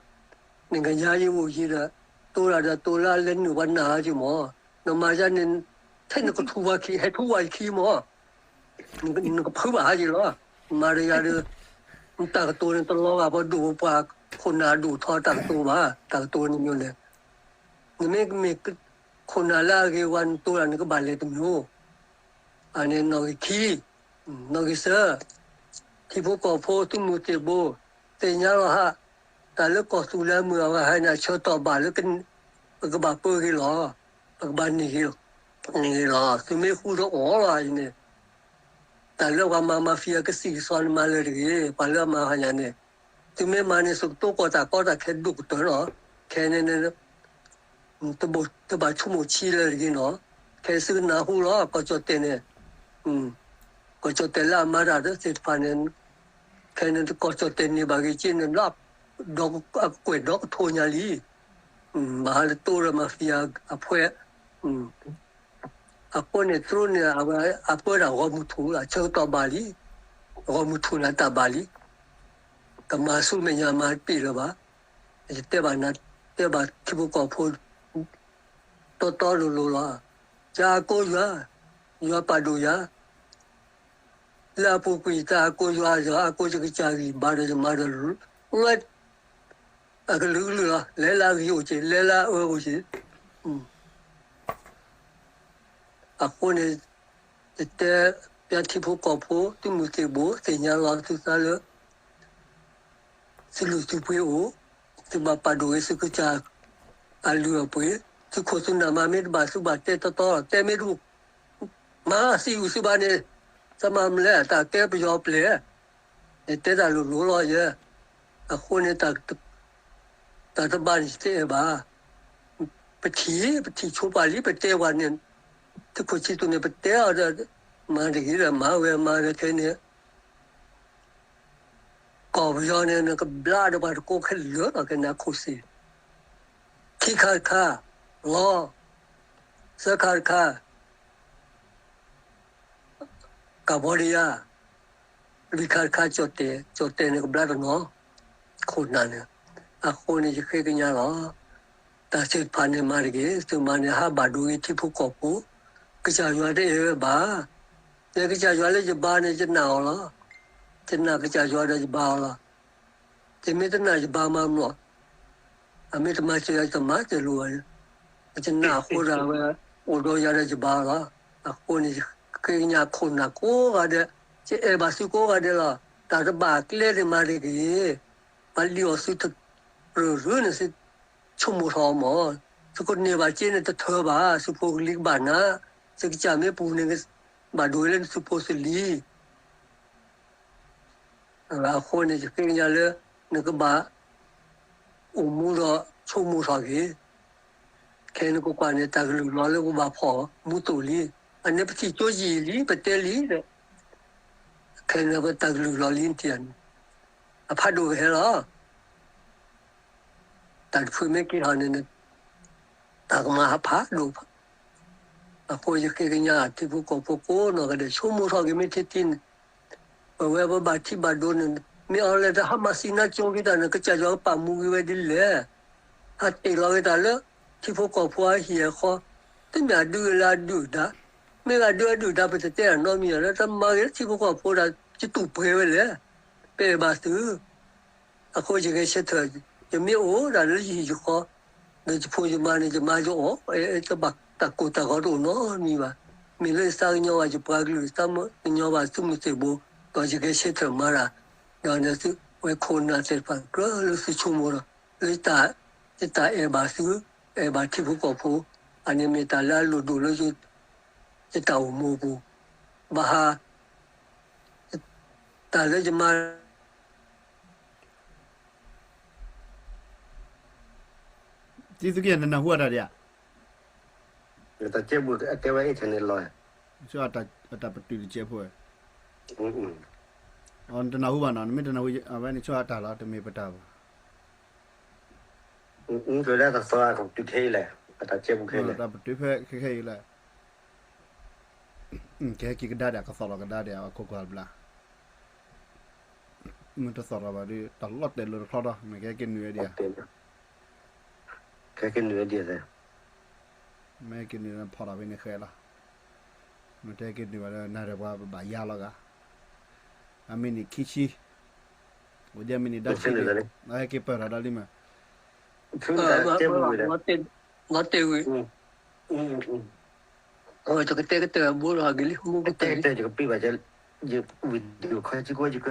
နကညါယ့ၣ်အိၣ်ယ့ၣ်ဒီး တိၤတၢ်ဒီးတိၤလၢအလဲၤနုာ်ပှၤနၢ်ဟါက့ၤမး, နမၤယၤန့ၣ် ထဲနကထူၣ်ဝဲခံ ဟဲထူၣ်ဝဲခံမး နကဖုးဘၣ်ဟါယ့ၣ်လီၤ. မၤတယၤဒီး နတၢ်ကတိၤန့ၣ် တလီၤဂာ်ပှၤဒိၣ်ပှၤခိၣ်နၢ်ဒိၣ်ထီတၢ်ကတိၤဘၣ်, တၢ်ကတိၤန့ၣ်မ့ၢ်လဲၣ်, နမ့ၢ်မ့ၢ် ခိၣ်နၢ်လၢအဂ့ၤဝါ နတိၤတၢ်နကဘၣ်လဲၤတမံၤ, အန့ၣ်နီၣ်ဂံၢ်ခံ, နီၣ်ဂံၢ်သၢ, ထံဖိကီၢ်ဖိသုးမုၢ်သံၣ်ဘိ သ့ၣ်ညါလီၤဟး, တၢ်လၢကီၢ်သူလ့ၤမုၢ်အဂၤဟဲန့ၣ် အဆၢကတီၢ်ဘၣ်လၢ ပကဘၣ်ပၢဂ့ၤလီၤ, ပကဘၣ်န့ၢ်ဂ့ၤလီၤ, န့ၢ်ဂ့ၤလီၤ, သုမ့ၢ်ဃူဒီးအီၣ်လီၤအံၤန့ၣ်, တၢ်လၢပှၤမၤမၤဖံးအကသံၣ်ကသီန့ၣ်မၤလၢာ်တဂ့ၤ, ပှၤလၢအမၤဟါညါန့ၣ်, သုမ့ၢ်မၤန့ၣ် သုကတိၤကီၢ်တၢ်ကီတၢ်ခဲဒိၣ်ကတၢၢ်လီၤ, ခဲန့ၣ် တဘၣ်ဆိကမိၣ်ဆံးလၢာ်တဂ့ၤနီၤ, ခဲသုကနၢ်ဟူလီၤ ကီၢ်ကၠီၣ်တဲၣ်န့ၣ်, ကီၢ်ကၠီၣ်တဲၣ်လၢအမၤတၢ်သ့ၣ်တဖၣ်န့ၣ်, ခဲန့ၣ် ကီၢ်ကၠီၣ်တဲၣ်န့ၢ်ဘၣ်ဂ့ၤက့န့ၣ် လၢအကွဲၢ်ဒီကထိညါလံ, ဘၣ်ဟးလၢတိဒီးမၤဖံးအဖှဲ, အဃိန့ၣ် တရူးန့ၣ် အဝဲအပၢတၢ်ဂီၤမုၢ်ထူၣ်လီၤ, အဆၢကတီၢ်ဘၣ်လံ, ဂီၤမုၢ်ထူၣ်န့ၣ်တၢ်ဘၣ်လံ, ကမၤဆူမဲာ်ညါမၤတပ့ၢ်လၢၤဘၣ်, ယတဲဘၣ်နၤ, တဲဘၣ်ထံဖိကီၢ်ဖိ တီတီလိၤလိၤလီၤ, ယအကိးယွၤ, ယွၤပာ်ဒိၣ်ယၤ, လၢအပူၤကွံာ်တၢ်အကိးယွၤ ယအကိးယကစၢ်ဂံၢ်ဘါဒီးယမါဒီး အကလုာ်ကလုာ်လီၤ, လဲၤလၢအဂ့ၤအိၣ်က့ၤ လဲၤလၢအအၢအိၣ်က့ၤ, အဃိန့ၣ် ယတဲပျးထံဖိကီၢ်ဖိ သုးမုၢ်သံၣ်ဘိ သ့ၣ်ညါလီၤသုသးလၢ သုလုၢ်သုပှ့ၤအိၣ်, သုဘၣ်ပာ်ဒိၣ်ဂ့ၤသုကစၢ်အလုၢ်အပှ့ၤ, သုးခိၣ်သုးနၢ်မၤမ့ၢ်တဘၣ် သုဘၣ်တဲတီတီ, တဲမ့ၢ်တအိၣ် မၤသံအုးသုဘၣ်န့ၣ်, သးမၤမလဲၣ် တၢ်ကဲပယီၤပျဲၢ်, ယတဲတၢ်လိၤလိၤလီၤယဲ, အဃိန့ၣ် တၢ်တဘၣ်န့ၣ် ယတအဲၣ်ဘၣ်, ပထံၣ် ပထံၣ်ဆိပာ်လံ ပတဲပှၤန့ၣ်, သုးခိၣ်ဆံသူန့ၣ် ပတဲအီၤဒီး မၤတဂ့ၤဒီးမၤဝဲမၤဒီးခဲန့ၣ် ကီၢ်ပယီၤန့ၣ် နကဘျါဒီးပှၤတကိးခဲလၢာ်လီၤ ကနၣ်ခိၣ်သ့ၣ်, ခံခါတခါ, လီၤ, သၢခါတခါ, ကမ္ဘောဒီးယား, လွံၢ်ခါတခါ ကၠီၣ်တဲၣ်, ကၠီၣ်တဲၣ်န့ၣ်ကဘျါတနီၤ, ခိၣ်နၢ်န့ၣ်, အဃိန့ၣ် ယဃ့ကညးလီၤ. တၢ်သ့ၣ်တဖၣ်န့ၣ်မၤတဂ့ၤ, သုမၤန့ၣ် ဟးဘၣ်ဒိဂ့ၤထံဖိကီၢ်ဖိ, ကစၢ်ယွၤတအဲၣ်ဝဲဘၣ်. ယကစၢ်ယွၤလၢယဘါန့ၣ် ယနာ်အီၤလီၤ. ယနာ်ကစၢ်ယွၤဒီးယဘါအီၤလီၤ. ယမ့ၢ်တနာ်ယဘါမၤမနုၤ, အမ့ၢ်တမၤစၢၤယၤ ယတမၤစၢၤလိာ်ဘၣ်. ယနာ်အဃိဒီးအဝဲ အိၣ်ဒီးယၤဒီးယဘါအီၤလီၤ. အဃိန့ၣ် ယဃ့ကညးခိၣ်နၢ်ကိးဂၤဒဲး, ယအဲၣ်ဘၣ်သုကိးဂၤဒဲးလီၤ. တၢ်တဘၣ်အကျဲန့ၣ်မၤတဂ့ၤ. ပှၤလံၣ်အီၤသုတရၢၢ်ရၢန့ၣ် သုဆိကမိၣ်ထီၣ်အီၤမး. သုကန့ၢ်ဘၣ်စ့န့ၣ်တထၢဘၣ်, သုဖိကလံၤကဘၣ်နၤ, သုကစၢ်မ့ၢ်ပူၤန့ၣ် ဘၣ်ဒိလၢသုဖိသုလံၤ အဃိန့ၣ် ယဃ့ကညးလၢ နကဘၣ်အိၣ်မူဒီးဆိကမိၣ်ထီၣ်က့ၤ, ခဲနကကွၢ်န့ၣ် တၢ်ကလုၢ်လီၤလၢပဘၣ်ဖီၣ်မူသိၣ်လံ, အန့ၣ်ပထံၣ်ကၠိယံာ်လံ ပတဲလံဒီး, ခဲန့ၣ်ပတၢ်ကလုၢ်လီၤလံတံၢ်, အဖးဒိၣ်ကဟဲလီၤ. တၢ်တဖုမ့ၢ်က့ၤထီၣ်န့ၣ် တၢ်ကမၤဟးဖးဒိၣ်, အဃိယဃ့ကညးထံဖိကီၢ်ဖိကိးနီၢ်ဂၤဒဲး ဆိကမိၣ်ထီၣ်က့ၤမ့ၢ်ထံထံန့ၣ်, ပဝဲပဘၣ်ထံဘၣ်ဒိန့ၣ် မ့ၢ်အီၤလဲၣ်တဟါမၤသံနါကၠိက့ၤတၢ်န့ၣ် ကစၢ်ယွၤကပာ်မူက့ၤဝဲဒ်လဲၣ်. ဟးတ့ၢ်လီၤက့ၤတၢ်လၢ ထံဖိကီၢ်ဖိအဟံၣ်အဃီ, တမ့ၢ်အဒုလၢအဒုၣ်ဒါ, မ့ၢ်ဂ့ၤဒုအဒုၣ်ဒါ ပတတဲတၢ်နီတမံၤလၢၤ, တမၤဂ့ၤလၢထံဖိကီၢ်ဖိဒီး ယတူၢ်ပှဲၤဝဲလဲၣ်, ပအဲၣ်ဘၣ်သု အဃိယဂဲၤဆၢထၢၣ် ယမ့ၢ်အိၣ်ဒၣ်လၢယဟံၣ်ယဃီ, ဒီးယဖိယမါန့ၣ် ယမါယအီၣ်, တၢ်ကိၢ်တၢ်ဂီၤတအိၣ်နီတမံၤဘၣ်. မ့ၢ်လၢယသးကညီၤဘၣ်ယပှၤကလုာ်, သးကညီၤဘၣ်သုးမုၢ်သံၣ်ဘိ, ဒီးယကဟဲဆၢထၢၣ်မၤတၢ်, ဒီးန့ၣ်သုဝဲခိၣ်နၢ်သ့ၣ်တဖၣ်ကြၢးလၢသုဆိကမိၣ်ဒီး, လၢယတၢ်အဲၣ်ဘၣ်သု, အဲၣ်ဘၣ်ထံဖိကီၢ်ဖိ, အန့ၣ်မ့ၢ်တၢ်လၢအလိၣ်ဒိၣ်လၢ ယတၢ်အိၣ်မူအပူၤ, ဘၣ်ဟါ, တၢ်လၢယမၤ တံသုက့ယၤ နနၢ်ဟူအတၢ်ဒံးဧါ, တၢ်ကဲဝဲအ့ၣ်ထဲန့ၣ်လီၤ, အတၢ်ပတုာ်တကဲဖိ, နတနၢ်ဟူဘၣ်နီၤ, နမ့ၢ်တနၢ်ဟူအဝဲန့ၣ် ဆိအတၢ်လီၤ, တမ့ၢ်ပတၢ်ဘၣ်, တၢ်ပတုာ်ဖဲခဲအံၤလဲၣ်, တၢ်ပတုာ်ဖဲခဲခဲအံၤလဲၣ်, ကဟဲက့ၤကဒါဒံး ကသီၣ်လီၤကဒါဒံး အခိၣ်ကီၢ်တဘျီ မ့ၢ်တသီၣ်ထီၣ်ဘၣ်ဒီး တၢ်လီၤတဲာ်လီၤတချီထီၣ် မ့ၢ်ကဟဲက့ၤနုာ်ဝဲဒံးဧါ, ကဟဲက့ၤနုာ်ဝဲဒံးဧါ, မ့ၢ်က့ၤနုာ်ဖီၣ်ထီၣ်ဖဲန့ၣ်ဃဲလီၤ, မ့ၢ်တဟဲက့ၤနုာ်ဘၣ်ဒီး နၤဒီးပှၤဘၣ်ယါလီၤဂာ်, အမံးနံးခံဆံ, အိၣ်ဒံးအမံးနံးဒၣ်ဆံ, ဟဲက့ၤပၢၢ်ထီၣ်ဒီးလံမး, လီၤတဲာ်ဝံၤ ယကတဲကတၢၢ်ဘိလီၤဂ့ၤလံ မူကတၢၢ်လံ, ယကပ့ၢ်ဘၣ်, ယဝံၤဒုးခီကကွဲယက,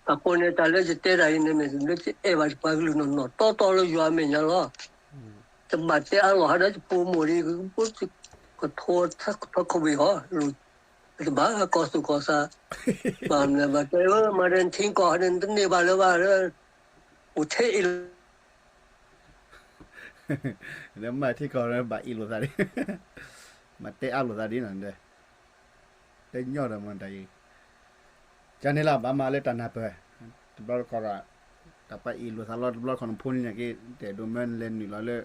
အဃိန့ၣ် တၢ်လၢယတဲတၢ်အံၤန့ၣ် မ့ၢ်လၢယအဲၣ်ဘၣ်ယပှၤကလုာ်နီၢ်နီၢ်တီတီလၢယွၤအမဲာ်ညါလီၤ, ယဘၣ်တဲအါလီၤဟးဒီးယဖိမိၢ်လံ, ကဘၣ်ထီၣ်ခီဘ့ၣ်ဟီ, တဘၣ်ကီၢ်သူၣ်ကီၢ်သး, ဘၣ်မနုၤဘၣ်တဲလၢ မၤဒဲးထံကီၢ်န့ၣ် တန့ၢ်ဘၣ်လၢၤဘၣ်လၢ, အိၣ်ထဲအံၤလီၤ မၤထံကီၢ်ဘၣ်အ့ၣ်လိာ်သးဒ်, မၤတဲအါလိာ်သးဒ်နီၤ, တဲညီဒီးမတၤအံၤ, ကန့ၣ်လၢဘၣ်မၤလၢတၢ်နၢ်ပၢၢ်, တဘျီတခီၣ်ဒီး, တၢ်ပှၤအ့ၣ်လိာ်သးလီၤ တဘျီတခီၣ်နဖိန့ၣ်က့ၤ တဲဒိးမၢနလဲၤနုာ်လီၤလၢ,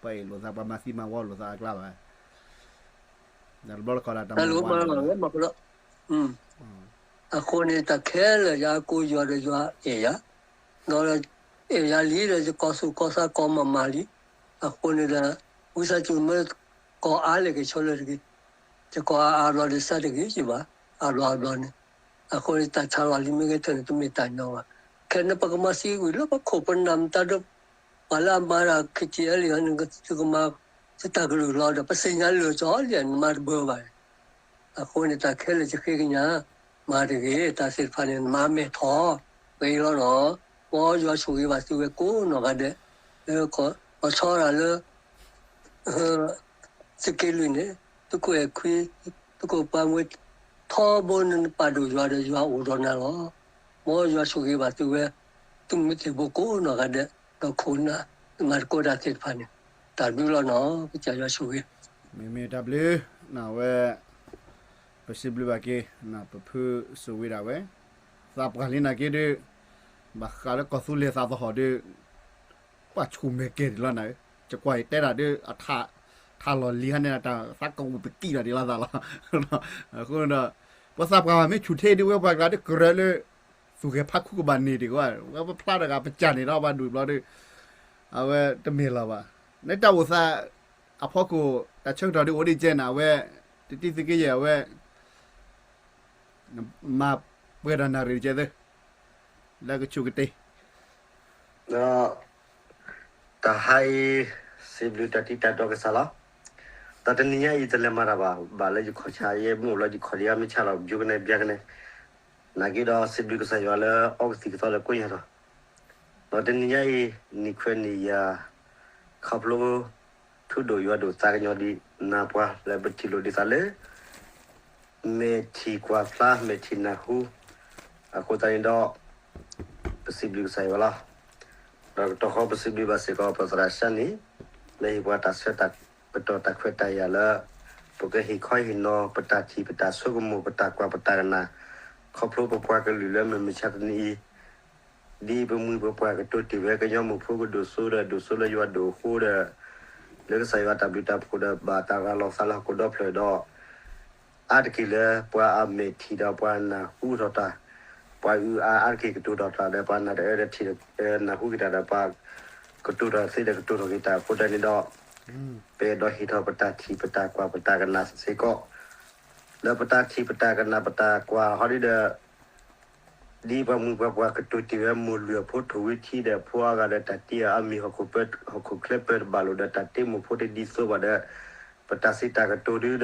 ပှၤအ့ၣ်လိာ်သး ပှၤမၤသံမၤဝီလိာ်သးအကျါဘၣ်, တဘျီတခီၣ်ဒီးတၢ်မၤဝီလိာ်သး အဃိန့ၣ် တၢ်ခဲလၢာ်ယၤကိးယွၤဒီးယွၤအဲၣ်ယၤ, ဒီးအဲၣ်ယၤလံဒီး ယကီၢ်သူၣ်ကီၢ်သးကီၢ်မးမးလံ, အဃိန့ၣ်ဒီး, ဝံသးစူၤမ့ၢ်ကီၢ်အါလဲၣ်ကဆှီလၢတဂ့ၤ, ယကီၢ်အါအါဘျီဒီးစးတဂ့ၤယဘၣ်, အါဘျီအါဘျီန့ၣ်, အဃိန့ၣ် တၢ်ဆါလီၤလံမ့ၢ်ဂ့ၤထဲန့ၣ် တမ့ၢ်တၢ်ညီဘၣ်, ခဲန့ၣ်ပကမၤသံကွံာ်လၢပခိၣ်ပနၢ်မတၤဒီး, ပှၤလၢအမၤတၢ် ခ့က့အလံ န့ၣ် သုကမၤ, သုတၢ်ကလုၢ်လီၤဒီး ပသ့ၣ်ညါလၢာ်ကီလံ နမၤတဘၢဘၣ် အဃိန့ၣ် တၢ်ခဲလၢာ်ယဃ့ကညး, မၤတဂ့ၤ တၢ်သ့ၣ်တဖၣ်န့ၣ် နမၤမဲာ်ထီၣ်, ဂ့ၤလီၤနီၤ, မ်ယွၤဆိၣ်ဂ့ၤဘၣ်သုဝဲကိးနီၢ်ဂၤဒဲး, လၢကီၢ်ဆီဒၣ်လၢ သုးက့လွံၢ်န့ၣ်, သုးခိၣ်အဲၣ်ခွံ, သုးခိၣ်ပှၤမွဲ, ထီဘိနပာ်ဒိၣ်ယွၤဒီးယွၤအိၣ်ဒီးနၤလီၤ, မ်ယွၤဆိၣ်ဂ့ၤဘၣ်သုဝဲ, သုးမုၢ်သံၣ်ဘိကိးနီၢ်ဂၤဒဲး, ဒီးခိၣ်နၢ်, သုမၤသကိးတၢ်သ့ၣ်တဖၣ်န့ၣ်, တၢ်ဘျုးလီၤနီၤ, ကစၢ်ယွၤဆိၣ်ဂ့ၤ, မ့မ့ၢ်တၢ်ဘျုး, အဝဲ, ပစံးဘျုးဘၣ်က့ၤ, ပဖုစိာ်ဝံၤဒၣ်ဝဲ, သးပှၢ်လံနာ်က့ဒုး, ဘၣ်ဃးလၢကီၢ်သူလ့ၤသးသဟီၣ်ဒုး, ပှၤဆူၣ်မဲာ်ကဲၤဒံးလီၤနၤ, ယကွၢ်ယတဲတၢ်ဒုး, ထးလီၤလံၤဟါန့ၣ် တၢ်သးကဝူၣ်ပကံၣ်လီၤဒံးလီၤသးလီၤ, အဃိဒီး, ပှၤသးပှၢ်ဘၣ်မ့ၢ်ဆူၣ်ထံဒုးဝဲပှၤကျါဒုးကရၢလၢ, သူၣ်ဂဲၤဖးခူကဘၣ်န့ၢ်ဒံးဝဲ, ဝဲပဖျါတဂၤပစၢ်န့ၣ်ဒီးဘၣ်ဒုးဘျီဒုး, အဝဲတမ့ၢ်လီၤဘၣ်, နတၢ်အိၣ်သး, အဖီခိၣ်, တၢ်ဆၢကတီၢ်ဒုးအိၣ်ဒံးကဲနၤဝဲ, တတံၤသုးက့ယဲၢ်အဝဲ မၤပှဲၤဒီးနၣ်ရံၣ်တကဲသ့, လၢကဆူးကတ့ၢ်, ဒီး, တၢ်ဟါအံၤ, စံးဘျုးတၢ်တံၤတၢ်တီကစၢ်လီၤ, ဒီးတနံၤညါအံၤတလဲၤမၤတၢ်ဘၣ်, ဘၣ်လၢယခီၣ်ဆါယဲမ့ၢ်အိၣ်လီၤယခီၣ်ဒံးအါမ့ၢ်ဆါလီၤ ဘျုးကနဲၣ်ဘျါကနဲၣ်, နာ်က့ဒီးစံးဘျုးကစၢ်ယွၤလၢအီကသံၣ်ကသီလၢကိညါထီၣ်, ဒီးတနံၤညါအံၤ, နံၣ်ခွဲနံၣ်ယၤ, ခီဖျိ ထူဒိၣ်ယွၤဒိၣ်သးကညီၤဒံးနၤပှၤလၢပထံၣ်လိာ်ဒံးသးလၢ မဲာ်ထံၣ်ကွၢ်ဖျါ မဲာ်ထံၣ်နၢ်ဟူ, အဃိသတးန့ၣ်ဒီး ပစံးဘျုးကစၢ်ယွၤလီၤ. ဒီးတခီပစံးဘျုးဘၣ်စ့ၢ်ကီး ပသရၣ်ၡါနံၣ် လၢဟ့ၣ်ပှၤတၢ်ဆၢကတီၢ်တၢ်ခွဲးတၢ်ယာ်လၢ ပကဟ့ၣ်ခီဟ့ၣ်နီၤ ပတၢ်ထံၣ်ပတၢ်ဆိကမိၣ် ပတၢ်ကွၢ်ပတၢ်ကနၣ် ခီဖျိပပှၤကလုာ်လၢမုၢ်မဆါတနံၤအံၤ ဒ်ပမှံၤပပှၢ်ကတိၤတ့ၢ်ဝဲ ကညီမုၢ်ဖိကဒိၣ်စိဒီး ဒိၣ်စိလၢယွၤဒိၣ်အဃိဒီး လၢကစၢ်ယွၤတၢ်ဘျုးတၢ်ဖှိၣ်ဒီး ဘၣ်တၢ်ရၤလီၤသးလၢဟီၣ်ခိၣ်ဒီဖျၢၣ်ဒီး အါတက့ၢ်လၢပှၤအမဲာ်ထံၣ်ဒီးပှၤနၢ်ဟူထီၣ်တၢ်, ပှၤအုၣ်အါအါတက့ၢ်ကတိၤထီၣ်တၢ်ဒီး ပှၤနၢ်တအၢဒီးထံၣ်နၢ်ဟူက့ၤတၢ်ဒီး ပှၤကတိၤထီၣ်သ့ဒီးကတိၤထီၣ်က့ၤတၢ်အဃိသတးန့ၣ်ဒီး ပအဲၣ်ဒိးဟ့ၣ်ထီၣ်ပတၢ်ထံၣ်ပတၢ်ကွၢ်ပတၢ်ကနၣ်စ့ၢ်ကီး လၢပတၢ်ထံၣ်ပတၢ်ကနၣ်ပတၢ်ကွၢ်ဟီဒ်ဒီး ဒ်ပှၤမုၢ်ပှၤပှၢ်ကတိၤတ့ၢ်ဝဲ မိၢ်လွံၢ်အဖိထိၣ်ဝံထံဒီး ဖိအဂၤဒီးတၢ်တ့အီၤအါမံၤ ဟီၣ်ခိၣ်ချၢပၢတဘၣ်လိာ်ဒီး တၢ်တ့မိၢ်ဖိတဒ်သိးဘၣ်ဒီး ပတၢ်စံးတၢ်ကတိၤဒုဒီး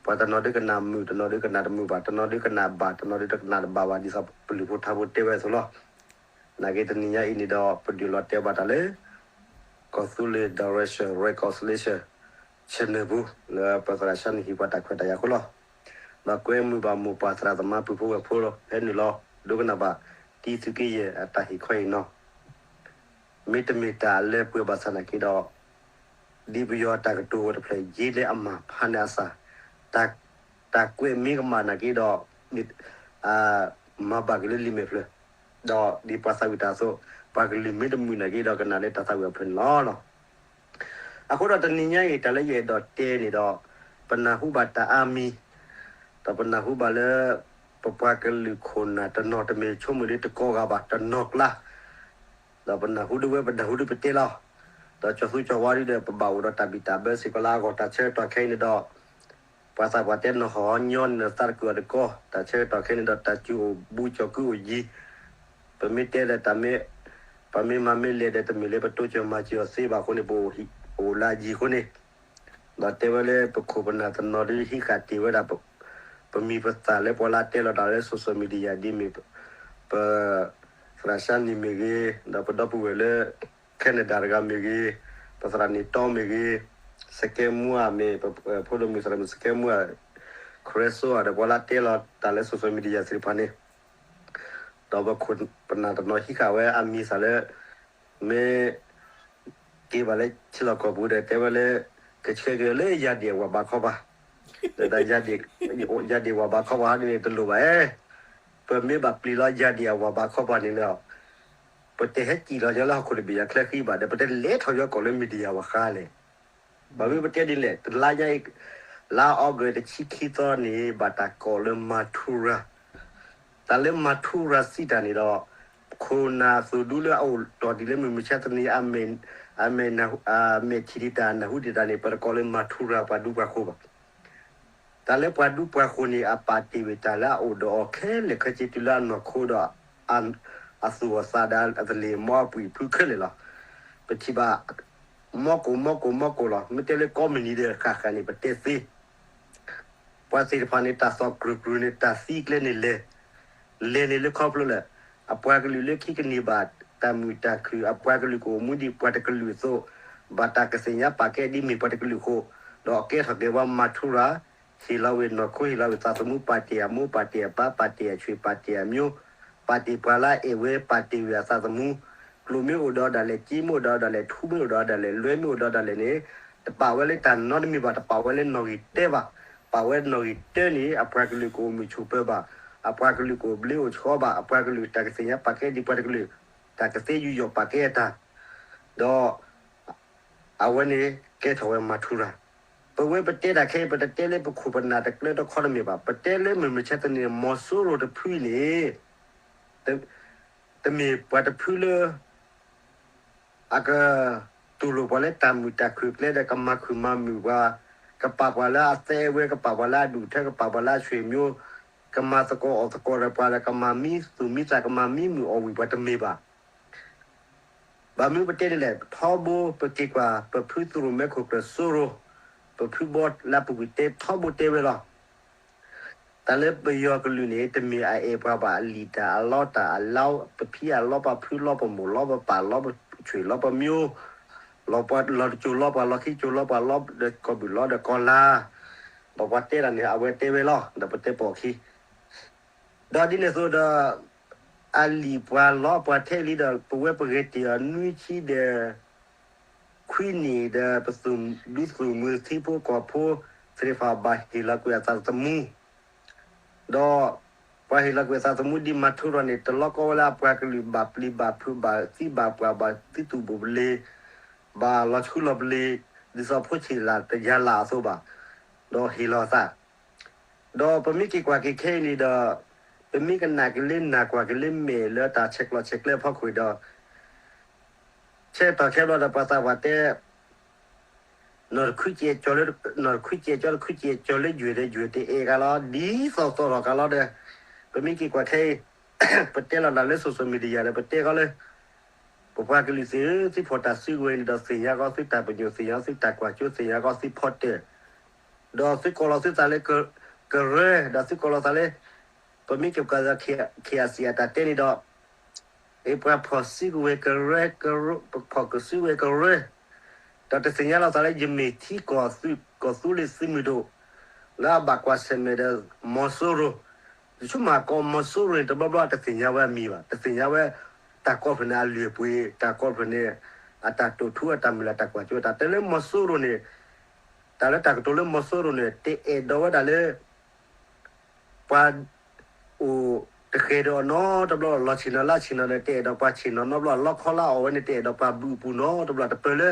ပှၤတနီၤဒုကနၣ်မုာ် တနီၤဒုကနၣ်တမုာ်ဘၣ် တနီၤဒုကနၣ်ဘၣ် တနီၤဒုကနၣ်တဘၣ်ဘၣ် ဒ်သိးပလုၢ်ဖိထါဖိတဲဝဲအသိးလီၤ. နာ်က့တနံၤညါအံၤန့ၣ်ဒီး ပဒုးလီၤတဲာ်ဘၣ်တၢ်လၢ ကီၢ်သူလ့ၤ Direction Reconciliation Channel ပူၤ လၢပသရၣ်ၡါနံၣ်ဟံၣ်ပှၤတၢ်ခွဲးတၢ်ယာ်အဃိလီၤ. ဒီးကွဲမုာ်ဘၣ်မိၢ်ပၢ်သရၣ်သမါပုၢ်ဖိဝဲၢ်ဖိလီၤ ဖဲနုာ်လီၤ ဒိကနၣ်ဘၣ် တံသုးက့ယဲၢ်အတၢ်ဟ့ၣ်ခီအံၤနီၤ မ့တမ့ၢ်တၢ်အလၢပှဲၤဘၣ်ဆၣ်နာ်က့ဒီး ဒ်ပယီၤတၢ်ကတိၤဝဲတဖျၢၣ် ယ့လၢအမၤဖးန့ၢ်အသး, တၢ်ကွဲးမ့ၢ်ကမၣ်နာ်က့ဒီး မၤဘၣ်က့ၤလၢလံာ်မဲာ်ဖျၢၣ်, ဒီးဒ်ပှၤသးဝံၣ်တၢ်အသိး ပှၤကလုာ်မ့ၢ်တမုာ်နာ်က့ဒီး ကနၣ်လၢတၢ်သးဝံၣ်အဖျၢၣ်န့ၣ်လီၤ. အဃိဒီးတနံၤညါအံၤ တၢ်လၢယအဲၣ်ဒိးတဲန့ၣ်ဒီး ပနၢ်ဟူဘၣ်တၢ်အါမံၤ, ဒီးပနၢ်ဟူဘၣ်လၢ ပပှၤကလုာ်ခိၣ်နၢ်တနီၤတမ့ၢ်ဆိကမိၣ်ဒ်တကီၢ်ဂၤဘၣ် တနီၤကျါ ဒီးပနၢ်ဟူဒ်ဝဲ ပနၢ်ဟူဒ်ပတဲလီၤ. ဒီးကၠီၤသူကၠီၤဝါဒ်ဒီး ပဘၣ်အိၣ်ဒီးတၢ်ဘံၣ်တၢ်ဘၢစ့ၢ်ကီးလၢအဂီၢ် တၢ်ဆၢကတီၢ်ခဲအံၤန့ၣ်ဒီး ပှၤသးပှၢ်တဲနီၢ်ဟီၣ်ညီန့ၣ်ဒီး သးတကုာ်အီၤတကီၢ် တၢ်ဆၢကတီၢ်ခဲအံၤန့ၣ်ဒီး တၢ်စူၤအိၣ်ဘူးကၠီၤကုအိၣ်ယံၤ, ပမ့ၢ်တဲဒီးတၢ်မ့ၢ် ပမ့ၢ်မၤမ့ၢ်လဲၤဒီး တမ့ၢ်လၢပတိစၢၤမၤစၢၤအီၤသ့ဘၣ်အဃိန့ၣ် ပအိၣ်လၢအယံၤအဃိန့ၣ် ဒီးတဲဝဲလၢပခိၣ်ပနၢ်တနီၤဒ်ဟံးဃာ်တ့ၢ်ဝဲဒၣ် ပမံၤပသၣ်လၢပှၤလၢတဲလီၤတၢ်လၢ social media ဒ်မ့ၢ် ပ သရၣ်ၡါနံၣ်မ့ၢ်ဂ့ၤ, ဒီးပဒီပုၢ်ဝဲၢ်လၢ Canada တဂၤမ့ၢ်ဂ့ၤ, ပသရၣ်န့ၣ်တီမ့ၢ်ဂ့ၤ, စကဲမူအမ့ၢ် ဖိဒိၣ်မုၣ်သရၣ်မုၣ်စကဲမူအ ခရ့စိအဒီးပှၤလၢတဲလီၤတၢ်လၢ social media သ့ၣ်တဖၣ်န့ၣ် ဒီးပခိၣ်ပနၢ်တနီၤဟံးဃာ်ဝဲအမံၤသၣ်လၢ မ့ၢ် က့ၤဘၣ်လၢထံလီၢ်ကီၢ်ပူၤဒီးတဲဝဲလၢ ကဆှၢက့ၤလၢယၤဒ့ၣ်အဝၤဘးခီပၤ, ဒီးယၤဒ့ၣ်ဝၤဘးခီပၤန့ၣ်တလိၣ်ဘၣ်အဲ, ပမ့ၢ်ဘၣ်ပျံၤလီၤယၤဒ့ၣ်အဝၤဘးခီပၤန့ၣ်လီၤ, ပတဟဲစံၣ်လီၤညီလၢဟီၣ်ခိၣ်တဘ့ၣ်ယၤချၢဃံဘၣ်ဒီး ပတလဲၤထီၣ်ညီကီၢ်လၢ media ဝၤဃါလဲၣ်. ဘၣ်မနုၤပတဲဒ်လဲၣ်, တလါညါအံၤ လါအီကူးတဆံခံသီန့ၣ် ဘၣ်တၢ်ကိးလၢ Mathura တၢ်လၢ Mathura စံးတၢ်န့ၣ်ဒီး ခိၣ်နၢ်သိၣ်ဒူလၢအအိၣ်တီၢ်ဒံးလၢမုၢ်မဆါတနံၤ အမဲာ်ထံၣ်ဒံးတၢ် နၢ်ဟူဒံးတၢ်န့ၣ် ပတကိးလၢ Mathura ပှၤဒူပှၤဃိၤဘၣ်. တၢ်လၢပှၤဒူပှၤဃိၤန့ၣ် အပာ်တ့ၢ်ဝဲတၢ်လၢအအိၣ်ဒီးအီၤခဲလၢာ်ခဲဆ့တုၤလၢအနီၢ်ခိဒီး အသူၣ်အသးဒီးအသလ့ၣ်မီအပှံာ်ဖုခဲလၢာ်လီၤ. ပထံၣ်ဘၣ် မီၢ်ကိၢ်မီၢ်ကိၢ်မီၢ်ကိၢ်လီၤ. မ့ၢ်တဲလၢကိးမုၢ်နံၤဒီးဃၣ်ဃၣ်န့ၣ် ပတဲသ့ ပှၤသ့ၣ်တဖၣ်န့ၣ် တၢ်သီၣ်ကြၢးကြၢးန့ၣ် တၢ်သံကျဲန့ၣ်လဲၤ, လဲၤန့ၣ်လၢခီဖျိလၢ အပှၤကလုာ်လၢခံကန့ၢ်ဘၣ်တၢ်မုာ်တၢ်ခုၣ် အပှၤကလုာ်ကအိၣ်မူဒ်ပှၤတကလုာ်အသိး, ဘၣ်တၢ်ကသ့ၣ်ညါပာ်ကဲဒ်မ့ၢ်ပှၤတကလုာ်အဃိ, ဒီးအကဲထီၣ်က့ၤဝဲ Mathura ဟ့ၣ်လီၤဝဲနီၢ်ခိ ဟ့ၣ်လီၤဝဲသးသမူ ပာ်တ့ၢ်အမိၢ် ပာ်တ့ၢ်အပၢ် ပာ်တ့ၢ်အဆွေ ပာ်တ့ၢ်အမျိုး, ပာ်တ့ၢ်ပှၤလၢအအဲၣ်ဝဲ ပာ်တ့ၢ်ဝဲအသးသမူ, ကျိၣ်မ့ၢ်အိၣ်ဒီးဒၣ်လဲာ် စ့မ့ၢ်အိၣ်ဒီးဒၣ်လဲာ် ထူမ့ၢ်အိၣ်ဒီးဒၣ်လဲာ် လွဲမ့ၢ်အိၣ်ဒီးဒၣ်လဲာ်န့ၣ်, တပာ်ဝဲလၢတၢ်နီတမံၤဘၣ် တပာ်ဝဲလၢနီၣ်ဂံၢ်တၢဘၣ်, ပာ်ဝဲနီၣ်ဂံၢ်တၢန့ၣ် အပှၤကလုာ်ကအိၣ်မုာ်ဆိးပၢၤဘၣ်, အပှၤကလုာ်ကအိၣ်ဘျ့အိၣ်ဆှီဘၣ်, အပှၤကလုာ်တၢ်ကသ့ၣ်ညါပာ်ကဲဒ်ပှၤတကလုာ်, တၢ်ကသ့ယူးယီၣ်ပာ်ကဲအတၢ်, ဒီး အဝဲန့ၣ်ကဲထီၣ်ဝဲ Mathura. ပဝဲပတဲတၢ်ခဲအံၤ ပတတဲလၢပခိၣ်ပနၢ်တကျၢတခီတမ့ၢ်ဘၣ်. ပတဲလၢမုၢ်မဆါတနံၤ မီၤစိရိၤတဖုန့ၣ် တမ့ၢ်ပှၤတဖုလၢ အကတူၢ်လိာ်ပှၤလၢတၢ်မုာ်တၢ်ခုၣ်ကျဲဒီး ကမၤခုၣ်မၤမုာ်ပှၤ, ကပာ်ပှၤလၢအသဲဝဲ, ကပာ်ပှၤလၢအဒူၣ်ထၢ, ကပာ်ပှၤလၢအဆွေမျိုး, ကမၤသကိးအီၣ်သကိးဒီးပှၤဒီး ကမၤမံသူၣ်မံသး ကမၤမံမုာ်အီၣ်ဝံၣ်ပှၤတမ့ၢ်ဘၣ်. ဘၣ်မနုၤပတဲဒ်လဲၣ်, ထီဘိပက့ၤကွၢ် ပဖုသရိာ်မဲခိၣ်ကျၢၢ်စိရိၤ, ပဖုဘီလၢအပူၤကွံာ်တဲ ထီဘိတဲဝဲလီၤ. တၢ်လၢပယီၤကလုာ်န့ၣ် တမ့ၢ်အအဲၣ်ပှၤဘၣ်, အလံၣ်တၢ်အလီတၢ်အလီ, ပဖံအလီ ပဖုလီ ပမိၢ်လီ ပပၢ်လီ ပဆွေလီ ပမျိုး, လီၤပှၤလီၤတစိၤလီ ပှၤလီခံစိၤလီ ပှၤလီဒီးကီၢ်ဘုၣ်လီဒီးကီၢ်လါ, ဒီးပှၤတဲတၢ်န့ၣ် အဝဲတဲဝဲလီၤ, ဒီးပတဲပိာ်အခံ ဒီးဒ်န့ၣ်အသိးဒီး အလံၣ်ပှၤလီပှၤထဲလံဒီး ပဝဲပဂဲၤတ့ၢ်အီၤနွံဆံဒီး ခွံနံၣ်ဒီး ပသုးဒူသုးမုၢ်ထံဖိကီၢ်ဖိသ့ၣ်တဖၣ်ဘၣ်ဟ့ၣ်လီၤကွံာ်အသးသမူ, ဒီးပှၤဟ့ၣ်လီၤကွံာ်အသးသမူဒ် Mathura န့ၣ် တလီၤကီဝဲလၢအပှၤကလုာ်ဘၣ်ပျံၤဘၣ်ဖုးဘၣ်သံဘၣ်ပှၢ်ဘၣ်သံတူၢ်ဘိၣ်ပလ့ၤ, ဘၣ်လီၤဆူလီၤပလ့ၤ, ဒ်သိးဖိဆံးလၢ်တယၤလၢ်အသိးဘၣ်, ဒီးဟ့ၣ်လီၤအသး ဒီးပမ့ၢ်က့ၤကွၢ်က့ၤခဲအံၤန့ၣ်ဒီး ပမ့ၢ်ကနၣ်က့ၤလၢနၢ်ကွၢ်က့ၤလၢမဲာ်လၢတၢ်ဆဲးကျိးဆဲးကျၢအဖီခိၣ်ဒီး ဆဲးတီၢ်ခဲဘျီဒီးပှၤသးပှၢ်တဲ နီၢ်တခုကဲကၠီလၢ နီၢ်တခုကဲကၠီ တခုကဲကၠီလၢယွဲၢ်ဒီးယွဲၢ်တအဲၣ်ကလီၤ ဒ်သိးသိးထီၣ်ကလီၤဒီး ပမ့ၢ်က့ၤကွၢ်ခဲအံၤ ပတဲလီၤတၢ်လၢ social media ဒီး ပတဲဃီလၢ ပပှၤကလုာ်သ့ၣ်ဧၢ, သုဖီၣ်တၢ်စုကဝဲၤန့ၣ်ဒီး သ့ၣ်ညါဃီသုတၢ်ပညိၣ်, သ့ၣ်ညါသုတၢ်ကွၢ်စိ, သ့ၣ်ညါဃီသုဖီတၢၢ်, ဒီးသုကိးလီၤသုသးလၢ ကရၢ, ဒီးသုကိးလီၤသးလၢ ပမ့ၢ်က့ၤကွၢ်ဒီး KIC အတၢ်တဲန့ၣ်ဒီး အ့ ပှၤဖီၣ်စုကဝဲၤကရၢ, ပဖီၣ်ကစုဝဲၤကရၢ, ဒီးတသ့ၣ်ညါလီၤသးလၢ ယမ့ၢ်ထံကီၢ်သူလ့ၤသုးမုၢ်ဒိၣ် လၢအဘၣ်ကွၢ်ဆၢၣ်မဲာ်ဒီး မီၤစိရိၤ, တဆိကမိၣ်ကိးမီၤစိရိၤန့ၣ် တဘျီဘျီတသ့ၣ်ညါဝဲအမံၤဘၣ်, တသ့ၣ်ညါဝဲ တၢ်ကိးဖျၢၣ်န့ၣ်အလုၢ်အပှ့ၤ, တၢ်ကိးဖျၢၣ်န့ၣ် အတၢ်တိာ်ထူအတၢ်မုၢ်လၢ်တၢ်ကွၢ်စိ, တၢ်တဲလၢမီၤစိရိၤန့ၣ် တၢ်လၢတၢ်ကတိၤလၢမီၤစိရိၤန့ၣ် တအဲၣ်ဒိးဝဲဒၣ်လၢ ပှၤအိၣ်တဃဲၤဒီးအီၤနီတဘျီ, လီၤဆ့ၣ်နီၤလၢဆ့ၣ်နီၤဒီး တအဲၣ်ဒိးပှၤဆ့ၣ်နီၤနီတဘျီ, အလီခီလၢအီၣ်ဝဲန့ၣ် တအဲၣ်ဒိးပှၤဘုၣ်အပူၤနီတဘျီ, တပၢၤလၢ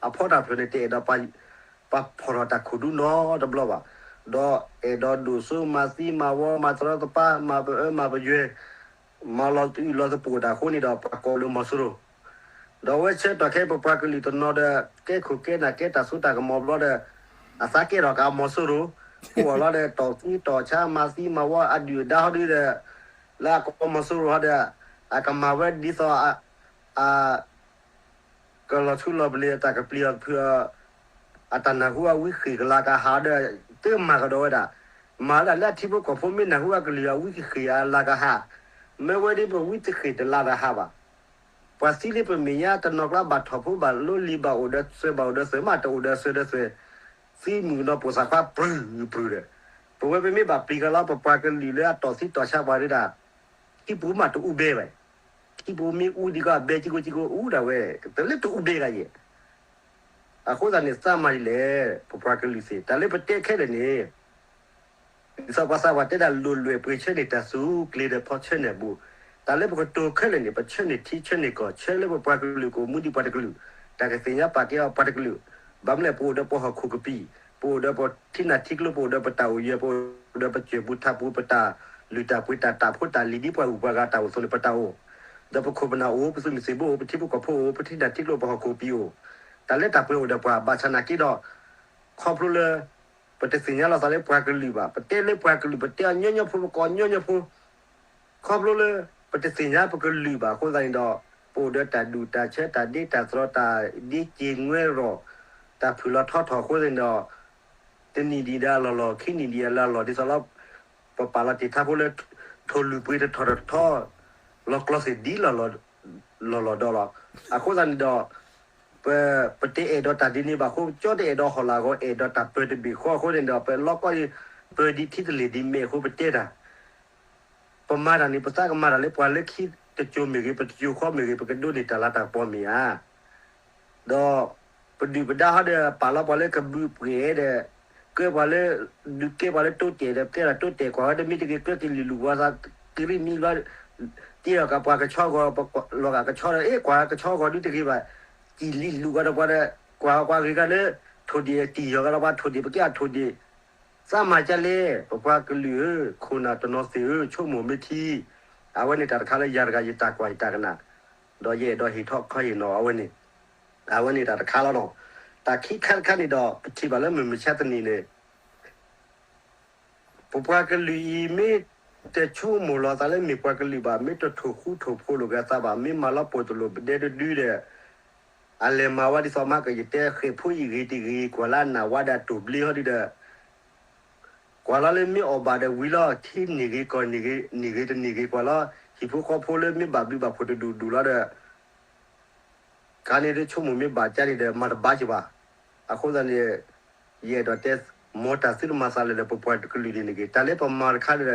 အဖီတၢ်ဖျၢၣ်န့ၣ် တအဲၣ်ဒိးပှၤဖီၣ်ထီၣ်တၢ်ခိၣ်ဒူနီတဘျီဘၣ်, ဒီးအဲၣ်ဒိးဒိၣ်စိမၤသံမၤဝီ မၤတရီတပါ မၤပအၢမၤပယွဲ မၤလီၤသအုးလီၤသပှိၣ်တၢ်အဃိန့ၣ်ဒီး ပှၤကိးလၢမီၤစိရိၤ ဒီးအဝဲဆၢကတီၢ်ခဲအံၤ ပပှၤကလုာ်တနီၤဒီး ကဲခိၣ်ကဲနၢ်ကဲတၢ်စိတၢ်ကမီၤဘျီဒီး အသးကဲထီၣ်က့ၤမီၤစိရိၤ, ပှၤလီၤဒီး တီၢ်သံတီၢ်ဆါ မၤသံမၤဝီ အဒုၣ်အဒါဟီဒုဒီး လၢအကိးမီၤစိရိၤဟီဒီး အကမၤဝဲဒ်သိး အ ကလီၤထူလီၤပလ့ၤ အတၢ်ကပျံၤအီၤကဖုးအီၤ အတၢ်နၢ်ဟူအဝံဃ့ၢ်ကလၤကဟးဒီး တမၤကဒီးဝဲဒၣ်, မၤဝဲဒၣ်လၢအထံဖိကီၢ်ဖိမ့ၢ်နၢ်ဟူအကလုၢ်အဝံဃ့ၢ်အလၤကဟး, မ့ၢ်ဝဲဒ်ပဝံတဃ့ၢ်တလၤတဟးဘၣ်. ပှၤသံလၢပမဲာ်ညါတနီၤကျါ ဘၣ်ထီၣ်ဖိဘၣ်လိလံၤ ဘၣ်အိၣ်ဒီးစၢၤ ဘၣ်အိၣ်ဒီးစၢၤမး တအိၣ်ဒီးစၢၤဒီးစၢၤ, သံမုၢ်ကနီၤပိာ်သးခွါပြူၤပြူၤဒီး, ပဝဲပမ့ၢ်ဘၣ်ပျံၤကလီ ပပှၤကလုာ်လၢအတီၢ်သံတီၢ်ဆါပှၤဒၣ် ခံပူၤမးတအူဘဲဘၣ်, ခံပူၤမ့ၢ်အူဒံးကီး အဘဲကံကိကံကိအူဒၣ်ဝဲ, တလၢတအူဘဲဂၤယဲၢ်. အဃိသတးန့ၣ် သးမၤဒ်လဲၣ် ပပှၤကလုာ်သ့ၣ် တၢ်လၢပတဲခဲလၢာ်န့ၣ် ဒ်သိးပှၤသးပှၢ်တဲဒၣ် လိၣ်လွဲၢ်ပှ့ၤဆၢန့ၢ်တၢ်စူၤ ကျ့ဒီးဖီဆၢန့ၢ်အဘူး, တၢ်လၢပကတိၤခဲလၢာ်န့ၣ် ပဆၢန့ၢ်ထံဆၢန့ၢ်ကီၢ် ဆၢလၢပပှၤကလုာ်ကအိၣ်မူဒ်ပှၤတကလုာ်, တၢ်ကသ့ၣ်ညါပာ်ကဲအီၤပှၤတကလုာ်, ဘၣ်မနုၤလဲၣ် ပအိၣ်ဒီးပှၤဟီၣ်ခိၣ်ကပံာ်, ပအိၣ်ဒီးပထံနၢ်ထံကျိ ပအိၣ်ဒီးပတၢ်အိၣ်ယၢၤ ပအိၣ်ဒီးပစၢၢ်ပူၤထးပူၤ ပတၢ်လုၢ်တၢ်ပှ့ၤတၢ်တၢ်ဖိတၢ်လံၤ ဒ်ပှၤဂုၤပှၤဂၤတၢ်အိၣ်အသိးန့ၣ် ပတၢ်အိၣ်, ဒီးပခိၣ်ပနၢ်အိၣ် ပသုးမုၢ်သံၣ်ဘိအိၣ် ပထံဖိကီၢ်ဖိအိၣ် ပထံနၢ်ထံကျိ ပဟီၣ်ခိၣ်ကပံာ်အိၣ်, တၢ်လၢတၢ်ပှဲၤအိၣ်ဒီးပှၤ ဘၣ်ဆၣ်နာ်က့ဒီး ခီဖျိလၢ ပတသ့ၣ်ညါလီၤသးလၢပှၤကလုာ်ဘၣ်, ပတဲလၢပှၤကလုာ် ပတဲအီၤညီညီဖိ ပကိးညီညီဖိ, ခီဖျိလၢ ပတသ့ၣ်ညါပကလုာ်ဘၣ်အဃိသတးန့ၣ်ဒီး ပအိၣ်ဒီးတၢ်ဒူၣ်တၢ်ဆၢ တၢ်ဒ့တၢ်သရီ တၢ်ဒ့စ့ငွဲရီၣ် တၢ်ဖုၣ်လီၤထီထီၣ်အဃိသတးန့ၣ်ဒီး တနံၣ်ဒံးဒၣ်လီၢ်လီၢ် ခံနံၣ်ဒံးဒၣ်လီၢ်လီၢ် ဒ်သိးလီၤ ပပာ်လီၤတ့ၢ်ထါဖိလၢ ထိၣ်လွံၢ်ပှ့ၤတထီၣ်တထီ လီၤကျီသ့ၣ်ဒ်လီၢ်လီၢ်ဒီးလီၤ. အဃိသတးန့ၣ်ဒီး ပ ပတအဲၣ်ဒိးတၢ်ဒ်န့ၣ်ဘၣ်အဃိ ကၠီတအဲၣ်ဒိးဟီၣ်လာ်အဂီၢ် အဲၣ်ဒိးတၢ်ပၢတဘ့ၣ်ဃီအဃိန့ၣ်ဒီး ပလီၢ်ကီၢ်အံၤ ပၢဒ်ထံတလ့ၢ်ဒ်မဲာ်အဃိ ပတဲတၢ် ပမၤတၢ်န့ၣ် ပသးကမၤတၢ်လၢပှၤလၢခံတစိၤမ့ၢ်ဂ့ၤ ပတစိၤဃီမ့ၢ်ဂ့ၤ ပကဒိးန့ၢ်တၢ်လၤတၢ်ကပီၤမ့ၢ်ဧါ. ဒီးပဒုၣ်ပဒါဟီဒီး ပာ်လီၤပှၤလၢကဘုးပှဲၤဒီး ကဲပှၤလၢ ဒုးကဲပှၤလၢတိတဲာ်ဒီး ကဲဒၣ်တိတဲာ် ကွၢ်ဝဲတမ့ၢ်တဂ့ၤ ကဲကလံၤလူၤဝါသး ကရံၣ်မံၤဘျီ တ့ၢ်လီၤကပှၤကဆီဂီၤ လီၤဂာ်ကဆီဒီး အ့ၣ် ကွၢ်ကဆီဂီၤဒုတဂ့ၤဘၣ် ကံၣ်လံၤလူၤဂာ်ဒီးပှၤဒီး ကွၢ်ပှၤဂ့ၤဂၤလၢ ထိၣ်ဒ့ၣ်တံၢ်ယီၤဂၤဒီးပှၤထိၣ်ဒ့ၣ် ပကဲအထိၣ်ဒ့ၣ် သးမၤကလဲၣ် ပပှၤကလုာ်ဧၢ, ခိၣ်နၢ်တနီၤသ့ၣ်ဧၢ, ဆိကမိၣ်မ့ၢ်ထံ, အဝဲန့ၣ်တၢ်တခါလၢယၤတဂၤယတၢ်ကွၢ်ယတၢ်ကနၣ်, ဒီးယအဲၣ်ဒိးဟ့ၣ်ထီၣ်ခီဟ့ၣ်နီၤအဝဲန့ၣ်, အဝဲန့ၣ်တၢ်တခါလီၤနီၤ. တၢ်ခံခါတခါန့ၣ်ဒီး ပထံၣ်ဘၣ်လၢမုၢ်မဆါတနံၤန့ၣ် ပပှၤကလုာ်အံၤ မ့ၢ်တဆိကမိၣ်လီၤသးလၢမ့ၢ်ပှၤကလုာ်ဘၣ်, မ့ၢ်တထိၣ်ဃူထိၣ်ဖိးလိာ်က့ၤအသးဘၣ်, မ့ၢ်မၤလီၤပိာ်တလိာ်ပဒဲတဒုဒီး အလဲၤမၤဝဲဒ်သိးမးကယတဲဃဲၤဖိအံၤဂ့ၤတဂ့ၤ ကွၢ်လၢအနၢ်ဝါဒီးအတိၢ်ဘျ့ဟီဒုဒီး ကွၢ်လီၤလၢမ့ၢ်အီၣ်ဘၣ်ဒီးဝံၤလီၤ ထံန့ၢ်ဂ့ၤကီၢ်န့ၢ်ဂ့ၤ န့ၢ်ဂ့ၤတန့ၢ်ဂ့ၤ ကွၢ်လီၤ ဟံၣ်ဖိဃီဖိလၢမ့ၢ်ဘၣ်ဘျုးဘၣ်ဖှိၣ်တဒူၣ်ဒူၣ်လီၤဒီး ခါန့ၣ်ဒ်ဆိကမိၣ်မ့ၢ်ဘၣ်ကၢန့ၣ်ဒီး မၤတဘၣ်က့ၤဘၣ်. အဃိသတးန့ၣ် ယအဲၣ်ဒိးတဲ မ်တၢ်သုတမၤသးလၢၤဒီး ပပှၤကလုာ်န့ၣ်တဂ့ၤ. တၢ်လၢပမၤတခါဒီး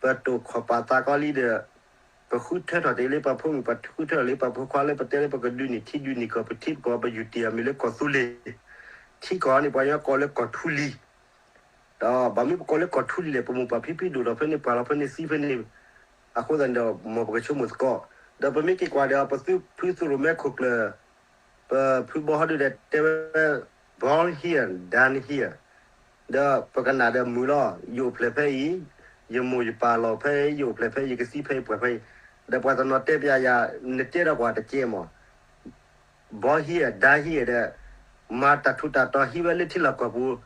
ပတိာ်ခီၣ်ပာ်သးကီလံဒီး ပဃုထၢထီၣ်တ့ၢ်လၢပှၤဖိမုၣ် ပဃုထၢထီၣ်လၢပှၤဖိခွါလၢပတဲလၢပကဒုးန့ၢ်ထံဒုးန့ၢ်ကီၢ် ပထံပကီၢ် ပယူၤတ့ၢ်အမံၤလၢကီၢ်သူလ့ၤ ထံကီၢ်န့ၣ် ပှၤကညီကိးလၢကီၢ်ထူလံၤ ဒီးဘၣ်မနုၤပကိးလၢကီၢ်ထူလံၤလဲၣ် ပမိၢ်ပၢ်ဖံဖုဒိၣ်ထီၣ်ဖဲန့ၣ် ပှၢ်လီၤဖဲန့ၣ် သံဖဲန့ၣ် အဃိသတးန့ၣ်ဒီး မ်ပကဆိကမိၣ်သကိး ဒီးပမ့ၢ်က့ၤကွၢ်ဒီး ပသုဖုသုးရိၣ်မဲခိၣ်ကျၢၢ် ပဖုဘီဟီဒုဒီးတဲဝဲ born here, done here ဒီးပကနၣ်ဒီးမုာ်လီၤ ယအိၣ်ဖျဲၣ်ဖဲအံၤ ယမိၢ်ယပၢ်လီၤဖဲအံၤ ယအိၣ်ဖျဲၣ်ဖဲအံၤ ယကသံဖဲအံၤပှၢ်ဖဲအံၤ ဒီးပှၤတနီၤတဲပျးယၤ နတဲဒီးကွၢ်တကဲမး ဘီဟံၣ် ဒါဟံၣ်ဒီး မၤတၢ်ထူးတၢ်တီၤဟံးဝဲလၢထံလီၢ်ကီၢ်ပူၤ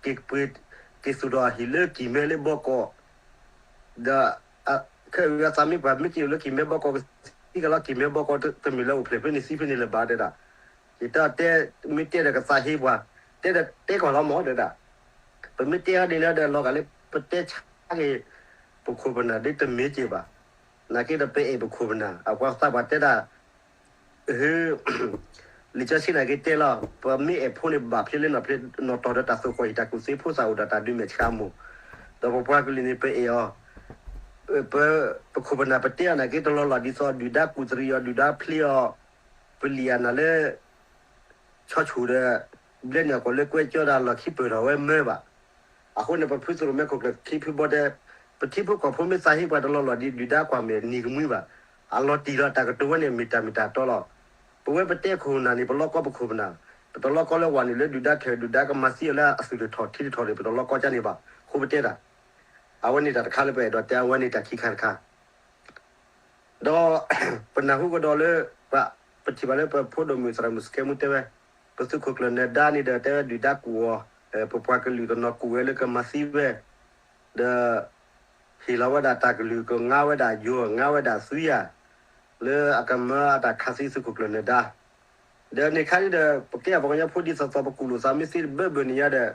က့ၤပှ့ၤ က့ၤသူၣ်ထီၣ်အဟံၣ်လၢကံၢ်မဲလၢဘီကီး ဒီး ခဲအံၤအသးမ့ၢ်ပှၤမ့ၢ်က့ၤလၢက့ၤမဲဘီကီးကသံကလီၤ က့ၤမဲဘီကီးတမ့ၢ်လၢအိၣ်ဖျဲၣ်ဖဲန့ၣ်သံဖဲန့ၣ်လၢၤဘၣ်တဲဒၣ်, ယတဲတဲ မ့ၢ်တဲဒီးကသးဟ့ပှၤ, တဲဒီးတဲကွၢ်လီၤမးတဲဒၣ်, ပမ့ၢ်တဲအီၤဒ်န့ၣ်ဒီးလီၤဂာ်လၢပတဲဆါက့ၤ ပခိၣ်ပနၢ်ဒ်တမ့ၢ်က့ၤဘၣ်, နာ်က့ဒီးပအဲၣ်ပခိၣ်ပနၢ် အပှၤသးပှၢ်တဲဒၣ် လံာ်စီဆှံနာ်က့တဲလီၤ ပမ့ၢ်အဲၣ်ဖိန့ၣ်ဘၣ်ဖျ့လၢနီၢ်ဖျ့နီၢ်တီၢ်ဒီးတၢ်သိၣ်ဃီၣ်ဟံၣ်တၢ်ကူၣ်သ့ဖိသၣ်အိၣ်ဒီးတၢ်ဒုးမဲာ်ဆှးမိၢ်, ဒီးပပှၤကလုာ်န့ၣ်ပအဲၣ်အီၤ, ပ ပခိၣ်ပနၢ်ပတဲအီၤနာ်က့တလီၤလီၢ်ဒ်သိးဒုၣ်ဒါကူၣ်တရံးအီၤ ဒုၣ်ဒါဖျ့အီၤ, ပလံာ်အနၢ်လၢ ဆီဆူၣ်ဒီး ဘျဲၣ်န့ၢ်အီၤကီးလၢကွဲကၠီဒီးအလီၢ်ခံပၢၢ်ထီၣ်ဝဲမၢဘၣ်. အဃိန့ၣ် ပဖုသရိၣ်မဲခိၣ်ကျၢၢ်ခံဖုဘီတဲ, ပထံဖိကီၢ်ဖိမ့ၢ်သးဟ့ပှၤတလီၤလီၢ်ဒ်ဒုၣ်ဒါကွၢ်မဲာ်နံၤကမှံဘၣ်. အလီၤတံၢ်လီၤတၢ်ကတိၤဝဲန့ၣ် မ့ၢ်တၢ်မ့ၢ်တၢ်တီလီၤ. ပဝဲပတဲခိၣ်နၢ်န့ၣ် ပလီၢ်ကီပခိၣ်ပနၢ်, ပတလီၢ်ကီလၢဝၤနုာ်လၢဒုၣ်ဒါထၢၣ် ဒုၣ်ဒါကမၤသံအီၤလၢအသုးတထီၣ်ထံတထီၣ်န့ၣ် ပတလီၢ်ကီကန့ၣ်ဘၣ်. အဃိပတဲတၢ်, အဝဲန့ၣ်တၢ်တခါလၢပအဲၣ်ဒိးတဲအဝဲန့ၣ်တၢ်ခံခါတခါ ဒီး ပနၢ်ဟူကဒီးလၢ ပ ပထံၣ်ဘၣ်လၢပဖိဒိၣ်မုၣ်သရၣ်မုၣ်စကဲမူတဲဝဲ, ပသုးခိၣ်ကျၢၢ်နၢၤဒါန့ၣ်ဒီးတဲဝဲဒုၣ်ဒါကူၣ်အီၤ, ပပှၤကလုာ်ကနီၤကူၣ်ဝဲလၢကမၤသံဝဲ, ဒီး ဟ့ၣ်လီၤဝဲဒၣ်တၢ်ကလုၢ်ကငါဝဲဒၣ်ယိၤ ငါဝဲဒၣ်သွံယၤ, လၢအကမၢအတၢ်ခးသံသုးခိၣ်ကျၢၢ်နၢၤဒါ ဒီးန့ၣ်ခါန့ၣ်ဒီး ပကဲအပှၤကညီဖိဒ်သိးသိးပကူၣ်လိာ်သးမ့ၢ်သ့ဘၢဘၢန့ၣ်ညါဒီး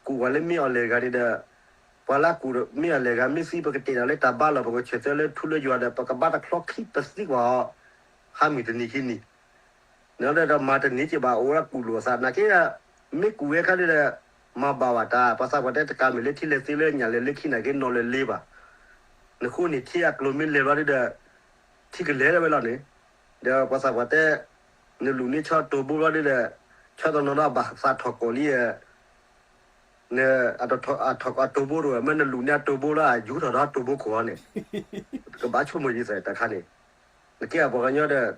ကူၣ်ဝဲလၢမ့ၢ်အီၤလဲၤဂၤန့ၣ်ဒီး ပှၤလၢကူၣ်မ့ၢ်အီၤလဲၤဂၤမ့ၢ်သံပကတဲာ်တၢ်လၢတၢ်ဘါလီၢ် ပကဆၢၣ်သၢလၢထူလၢယွၤဒီး ပကဘၣ်တချီခံပသံကွၢ်အီၤ ဟါမုၢ်တနံၤခံနံၤ နဒီးမၤတန့ၢ်က့ၤဘၣ် အိၣ်ဝဲဒၣ်ကူၣ်လိာ်သး နာ်က့ မ့ၢ်ကူၣ်ဝဲခါန့ၣ်ဒီး မၤဘၣ်ဝဲတၢ် ပှၤသးပှၢ်တဲတကးမ့ၢ်လၢထံလဲၤသ့လၢညၣ်လဲၤလၢခံနာ်က့နီၢ်လဲၤလ့ဘၣ် နဃိန့ၣ်ထံအကျိၤမ့ၢ်လဲၤဘျီဒီး ထံကလဲၤဒၣ်ဝဲလီၤန့ၣ် ဒီးပှၤသးပှၢ်တဲ နလူၤန့ၢ်ဆီတိၤဘိဘျီဒီး ဆီတနီၤဒီးဘၣ်သးထီၣ်ကီၢ်လံ န အထီၣ်အတိၤဘိတဝဲ မ့ၢ်နလူၤန့ၢ်အတိၤဘိလၢအယူၤထီၣ်ဒီးတိၤဘိခိၣ်အီၤန့ၣ် ကဘၣ်ဆိကမိၣ်ယံၤသးတၢ်ခါန့ၣ် နကဲအပှၤကညီဒီး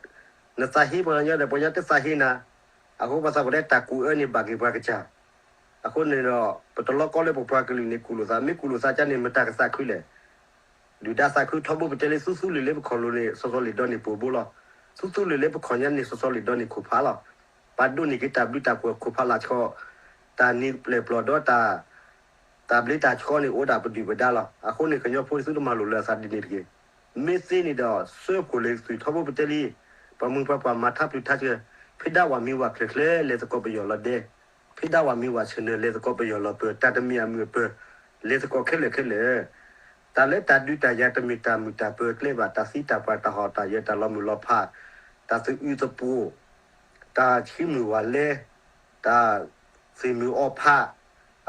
နသးဟ့ပှၤကညီဒီး ပှၤကညီတသးဟ့နၤ အဃိပှၤသးပှၢ်တဲတၢ်ကူၣ်အၢန့ၣ်ဘၣ်က့ၤပှၤကစၢ် အဃိန့ၣ်ဒီး ပတလီၢ်ကီလၢပပှၤကလုာ်န့ၣ်ကူၣ်လိာ်သး မ့ၢ်ကူၣ်လိာ်သးကန့ၣ် မတၤကသးခုလဲၣ် ဒုၣ်ဒါသးခုထီဘိပတဲလံ သူသူလ့ၤလၢပခီၣ်လိၤန့ၣ် စီၤစီၤလ့ၤဒီးန့ၣ်ပှိၢ်ဘိလီၤ. သူသူလ့ၤလၢပခီၣ်ညါန့ၣ် စီၤစီၤလ့ၤဒီးန့ၣ်ခိၣ်ဖးလီၤ. ပာ်ဒိၣ်န့ၢ်က့ၤတၢ်ဘျုးတၢ်ဖှိၣ်ခိၣ်ဖးလၢ်ဆီ တၢ်နံၤပျဲၢ်ပျီၢ်ဒီးတၢ် တၢ်ဘျ့တၢ်ဆှီန့ၣ် အိၣ်ဒၣ်ပဒုၣ်ပဒါလီၤ. အဃိန့ၣ် ကညီဖိသုတမၤလိာ်လၢအသးဒ်န့ၣ်တဂ့ၤ. မ့ၢ်သ့န့ၣ်ဒီး စၢဖှိၣ်လ့ၤသုးထီဘိပတဲလံ ပှၤမုၢ်ပှၤပှၢ်မၤထါပျုၤထါစှၤ ဖဲဒၣ်ဝဲမံဝဲချၢချၢ လဲၤသကိးပယီၤလီၤဒဲ ဖဲဒၣ်ဝဲမံဝဲဆၢၣ်နၢၤလဲၤသကိးပယီၤလီၤပၢၤ တၢ်တမ့ၢ်အမုာ်အပၢၤ လဲၤသကိးခဲလၢာ်ခဲလၢာ် တၢ်လၢတၢ်ဒုးတၢ်ယၤတမ့ၢ်တၢ်မုာ်တၢ်ပၢၤကျဲဘၣ် တၢ်သံတၢ်ပှၢ်တၢ်ဟီၣ်တၢ်ယၢၤတၢ်လီၤမုၢ်လီၤဖး တၢ်သးအုးသးပှိၤ တၢ်ဆံးမုၢ်ဝးလဲ တၢ်သ့ၣ်မုၢ်အီဖး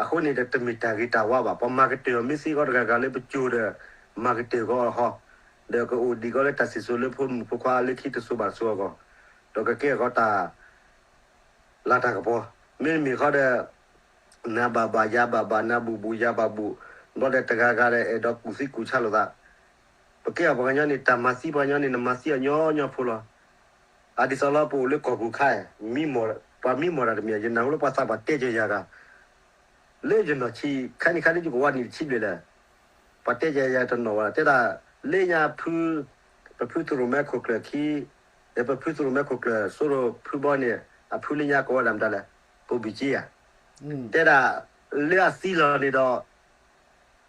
အဃိန့ၣ်ဒီးတမ့ၢ်တၢ်ဂ့ၤတၢ်ဝါဘၣ် ပမၤကတၢၢ်အီၤမ့ၢ်သ့ကီးတဂၤဂၤလၢပစိၤဒီး မၤကတၢၢ်ကီးအီၤဟီ ဒီးကအိၣ်ဒံးကီးလၢတၢ်စံၣ်စိၤလၢဖိမုၣ်ဖိခွါလၢခံတစိၤဘၣ်တစိၤအဂီၢ် ဒီးကကဲအဂီၢ်တၢ် လၤတၢ်ကပီၤ မ့တမ့ၢ်ဃီဒီး နၤဘၣ်ဘၣ်ယၤဘၣ်ဘၣ် နၤဘူၣ်ဘူၣ်ယၤဘၣ်ဘူၣ် ဘျီဒီးတဂၤဂၤဒီးအဲၣ်ဒိးကူၣ်သံကူၣ်ဆါလိာ်သး ပကဲအပှၤကညီန့ၣ် တၢ်မၤသံပှၤကညီန့ၣ် နမၤသံအီၤညီညီဖိလီၤ. အဒ်သိးလၢပအိၣ်လၢကီၢ်ပူၤခါ ပှၤမံမီၢ်တၢ်တမံၤ ယနၢ်ဟူလၢပှၤသးပှၢ်တဲက့ၤယၤဂၤ လၢယနီၢ်ဆံး ခါနံၣ်ခါဒ်ယကဝါနံၣ်တဆံဘျဲၣ်လၢ ပှၤတဲက့ၤယၤတနီၤဝဲ တဲဒၣ် လၢညါဖု ပဖုသရိၣ်မဲခိၣ်ကျၢၢ်ခံ ဒီးပဖုသရိၣ်မဲခိၣ်ကျၢၢ် စိရိၤဖုဘီန့ၣ် အဖုလၢညါကိးဝဲဒၣ်မတၤလဲၣ် ပိဘံၣ်က့ယၤ တဲဒၣ် လၢအသံလီၤန့ၣ်ဒီး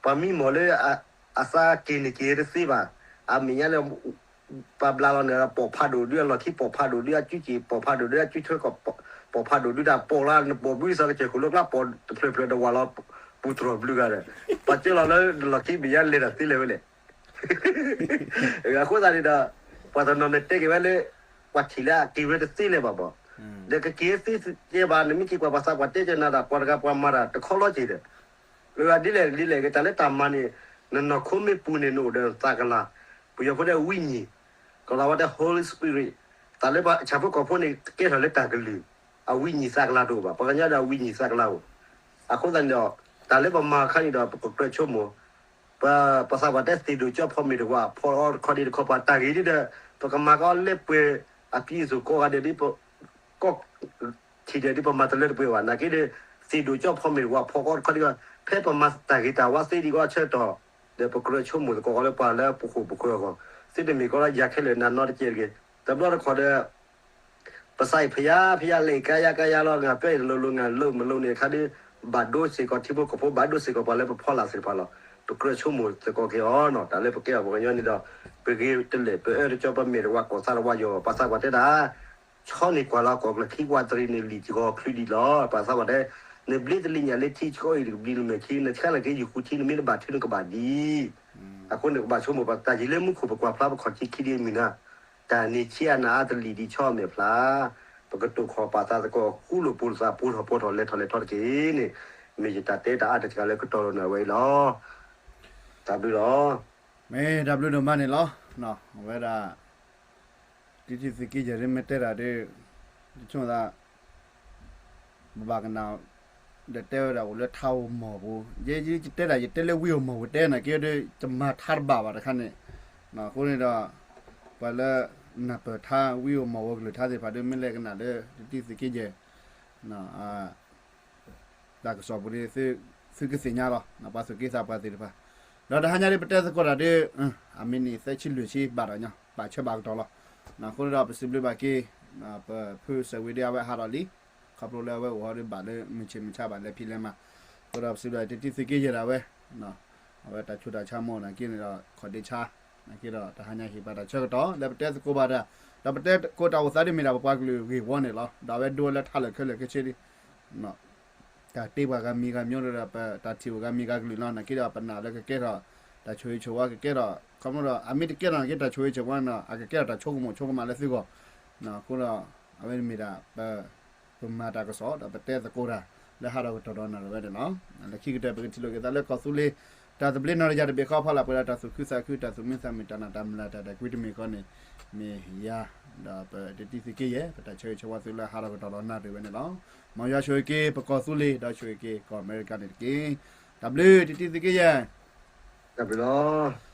ပှၤမံမီၢ်လၢ အသးက့ၤန့ၣ်က့ၤတသ့ဘၣ်. အမဲာ်ညါလၢ ပှၤဘျးလီၤန့ၣ် ပိာ်ဖးဒိၣ်ဒုး အလီၢ်ခံပိာ်ဖးဒိၣ်ဒုး အစုက့ၤပိာ်ဖးဒိၣ်ဒုး အစုထွဲကီၢ်ပိာ်ဖးဒိၣ်ဒုး တၢ်ပိာ်လၢနပိာ်ဘုသးကစၢၢ်ခိၣ်လိကျါ ပိာ်တဖျၢၣ်ဖျၢၣ်ဒီးဝးလီၤ ပူၤတြီၢ်ဘျုးဂၤဒီး ပှၤကၢလီၤလၢနလီၢ်ခံမဲာ်ညါလဲၤတၢ်သ့လဲၣ်ဝဲလဲၣ် အဃိသတးန့ၣ်ဒီး ပှၤတနီၤန့ၣ်တဲက့ၤဝဲလၢ ပှၤထံၣ်လၢအက့ၤဝဲတသ့လၢၤဘၣ်ဘၣ်. ဒီးကက့ၤသ့ကဲဘၣ် နမ့ၢ်က့ၤကွၢ်ပှၤသးပှၢ်တဲကနၤဒီး ပှၤတဂၤပှၤမၤတၢ်တခီလီၤက့ၤဒီး ဒ်လဲၣ်ဒ်လဲၣ် တၢ်လၢတၢ်မၤန့ၣ် နနီၢ်ခိမ့ၢ်ပူၤန့ၣ် နအိၣ်ဒီးသးကလၤ, ပယီၤဖိတဲဝံၤညီၣ်, ကလၤဝဲတဲ Holy Spirit, တၢ်လၢပှၤဆၣ်ဖိကီၢ်ဖိန့ၣ် ကဲထီၣ်လၢတၢ်ကလုၢ်, အဝံၤညီၣ်သးကလၤတအိၣ်ဘၣ်, ပှၤကညီဒီးအဝံၤညီၣ်သးကလၤအိၣ်, အဃိသတးန့ၣ်ဒီး တၢ်လၢပမၤအခါန့ၣ်ဒီး ပကကြၢးဆိကမိၣ် ပ ပှၤသးပှၢ်တဲသ့ၣ်ဒိၣ်ကၠီဖီမ့ၢ်တဝး ဖီအီတခီဒံးတခီ ပှၤတၢ်ဂ့ၤဒ်ဒီး ပကမၤကအီၤလၢပှဲၤအပျံၤအသိးကိးဂၤဒဲးဒ် ကီၢ်ထံၣ်ဒဲးဒ်ပမၤတလၢတပှဲၤဘၣ် နာ်က့ဒီး သ့ၣ်ဒိၣ်ကၠီဖီမ့ၢ်တဝး ဖီကအီတခီဒံး ဖဲပမၤတၢ်ဂ့ၤတၢ်ဝါသ့ဒံးကီးဆၢကတီၢ် ဒီးပကြၢးဆိကမိၣ်သကိးကီးလၢပှၤလၢပဃိၣ်ပဃၢၤအဂီၢ် သ့တမ့ၢ်ကီးလၢယၤခဲလၢာ်နၤနီတကဲတဂ့ၤ တဘျီတခီၣ်ဒီး ပသးအံၤဖယါဖယါလဲၤကါယါကါယါလီၤ ငါပျဲအံၤတလိၤလိၤ ငါလိၤမလိၤန့ၣ်အခါဒီး ဘၣ်ဒိစ့ၢ်ကီးထံဖိကီၢ်ဖိ ဘၣ်ဒိစ့ၢ်ကီးပှၤလၢပဖီလာ်သ့ၣ်တဖၣ်လီၤ. ပကြၢးဆိကမိၣ်သကိးက့ၤအီၤနီၤ, တၢ်လၢပကဲအီၤပှၤကညီန့ၣ်ဒီး ပဂ့ၤတလဲာ် ပအၢတကၠီ ပမဲာ်တဝါ ကိးသးတဝါယီၤ ပှၤသးပှၢ်တဲဒၣ် ဆီန့ၣ်ကွၢ်လီၤ ကိးကျၢၤခံဝးတရံးန့ၣ် လံာ်တဂီၤချုးဒံးလီၤ. ပှၤသးပှၢ်တဲ နဘျ့တလံာ်ညါလၢထံဆှီအံၤ တကဘျံးနမဲာ်ခံ နဆါလီၤက့ၤယဃုထံ နမ့ၢ်တဘၣ်ထုးနကဘၣ်ဒံး. အဃိန့ၣ် ကဘၣ်ဆိကမိၣ်ပတၢ်ယံၤလၢမူခိၣ် ပကွၢ်ဖျါပခီၣ်ထံးခံဒံးမုၢ်နၤ, တၢ်န့ၣ်ဆံးအနၤအါတလံာ်ဒံးဆီအမဲာ်ဖျါ, ပကတိၤခီၣ်ပာ်သးသကိး ဃူလိာ်ပိာ်လိာ်သး ပှဲၤထီၣ်ပှဲၤထီၣ် လဲၤထီၣ်လဲၤထီၣ်တက့ၢ်န့ၣ် မ့ၢ်ယတၢ်တဲတၢ်အါတစှၤလၢကတီၢ်လီၤနၤဝဲအံၤလီၤ. တၢ်ဘျုးလီၤ. မ့ၢ်တၢ်ဘျုးဒိၣ်မးန့ၣ်လီၤ. အဝဲဒၣ် တံတံသုးက့ယဲၢ်ဒ်မ့ၢ်တဲတၢ်ဒီး ယဆိကမိၣ်သး ပဘၣ်ကနၣ် ဒီးတဲဝဲဒၣ်အိၣ်လၢထါအိၣ်မီၢ်ပူၤ, ယဲယတဲဒၣ် ယတဲလၢဝံအိၣ်မီၢ်ပူၤတဲနာ်က့ဒီး ယမၤထါတဘၣ်ဘၣ်တခါန့ၣ်, အဃိန့ၣ်ဒီး ပှၤလၢနၢ်ပၢၢ်ထါဝံအိၣ်မီၢ်ပူၤကလုၢ်ထါသ့ၣ်တဖၣ်ဒီး မ့ၢ်လဲၤကနၣ်လၢတံတံသုးက့ယဲၢ် တၢ်ကစီၣ်ပူၤန့ၣ် သုကသ့ၣ်ညါလီၤ. ပှၤသူၣ်က့သးပှၢ်သ့ၣ်တဖၣ်, ဒီးတဟါညါဒ်ပတဲသကိးတၢ်ဒီး အမံးနံးသၢဆံလွံၢ်ဆံဘၣ်ဒီးညီ ဘၣ်ဆၢဘၣ်ကတီၢ်လီၤ. အဃိန့ၣ်ဒီး ပစံးဘျုးဘၣ်က့ၤ ပဖုစဲးဝံၤဒ်အဝဲဟးထီၣ်လံ, ခီဖျိလၢအဝဲအိၣ်ဟီဒီးဘၣ်လၢမုၢ်ဆ့ၣ်မုၢ်ဆါဘၣ်လဲၤဖံးလဲၤမၤ, အဃိဒီးပစံးဘျုးတံတံသုးက့ယဲၢ်ဒၣ်ဝဲ အဝဲတၢ်ဆူးတၢ်ဆါမ့ၢ်နာ်က့န့ၣ်ဒီး ခီၣ်ဒ့ဆါ နာ်က့ဒီး တဟါညါဟ့ၣ်ပှၤတၢ်ဆၢကတီၢ် လၢပတဲသကိးဘၣ်တၢ်, ဒီးပတဲသကိးတၢ်အိၣ်သးဒ်မ့ၢ်ဒၣ်ပပှၤကလုာ်ဂ့ၢ်ဝီန့ၣ်လီၤ. ဒီးအဝဲဒိလၢထါလၢာ်ခဲလၢာ်ခဲဆ့ဒ် တၢ်တ့ပှၤဂၤမံၤဂၤမံၤဒီး ပတၢ်ထံၣ်အိၣ်ဂၤမံၤဂၤကလုာ်လီၤ. နာ်က့ဒီးပနာ်လၢကကဲထီၣ် တၢ်ဆိၣ်ဂ့ၤဆိၣ်ဝါကကဲထီၣ် ခီဖျိဒီး အမ့ၢ်တကဲထီၣ်နာ်က့တၢ်ဆိၣ်ဂ့ၤဆိၣ်ဝါန့ၣ်ဒီး အကကဲထီၣ်တၢ်ဆိကမိၣ်ဆိကမးလၢသုဂီၢ်, အဃိဒီး အဝဲမ့ၢ်ဒၣ်ပ ပမၤတၢ်ကစီၣ် ဒီးပတဲသကိးတၢ် လၢဟးထီၣ်ကတီၢ်ဒီးနၣ်ရံၣ်ဝဲန့ၣ်လီၤ. လၢခံကတၢၢ် ပကထံၣ်လိာ်က့ၤသးလၢကီၢ်သူလ့ၤ တၢ်သဘျ့နီၢ်တယၢ်တဘ့ၣ်ဃီဖီလာ် ပှဲၤဒီးတၢ်သူၣ်ခုသးခု တၢ်သူၣ်မံသးမုာ် တၢ်နာ်တၢ်မုၢ်လၢ် တၢ်ဒဲးကွံတမံၤဃီန့ၣ် မ့ၢ်ယၤ ဒီးပတံတံသုးက့ယဲၢ် ပတၢ်ဆၢဂ့ၤဆၢဝါသုလၢဟးထီၣ်ကတီၢ်ဒီးနၣ်ရံၣ်ဝဲန့ၣ်လီၤ. မ်ယွၤဆိၣ်ဂ့ၤက့ၤပကီၢ်သူလ့ၤ ဒီးဆိၣ်ဂ့ၤက့ၤကီၢ်အမဲရကၤန့ၣ်တက့ၢ်. တၢ်ဘျုးတံတံသုးက့ယဲၢ်. တၢ်ဘျုးလီၤ.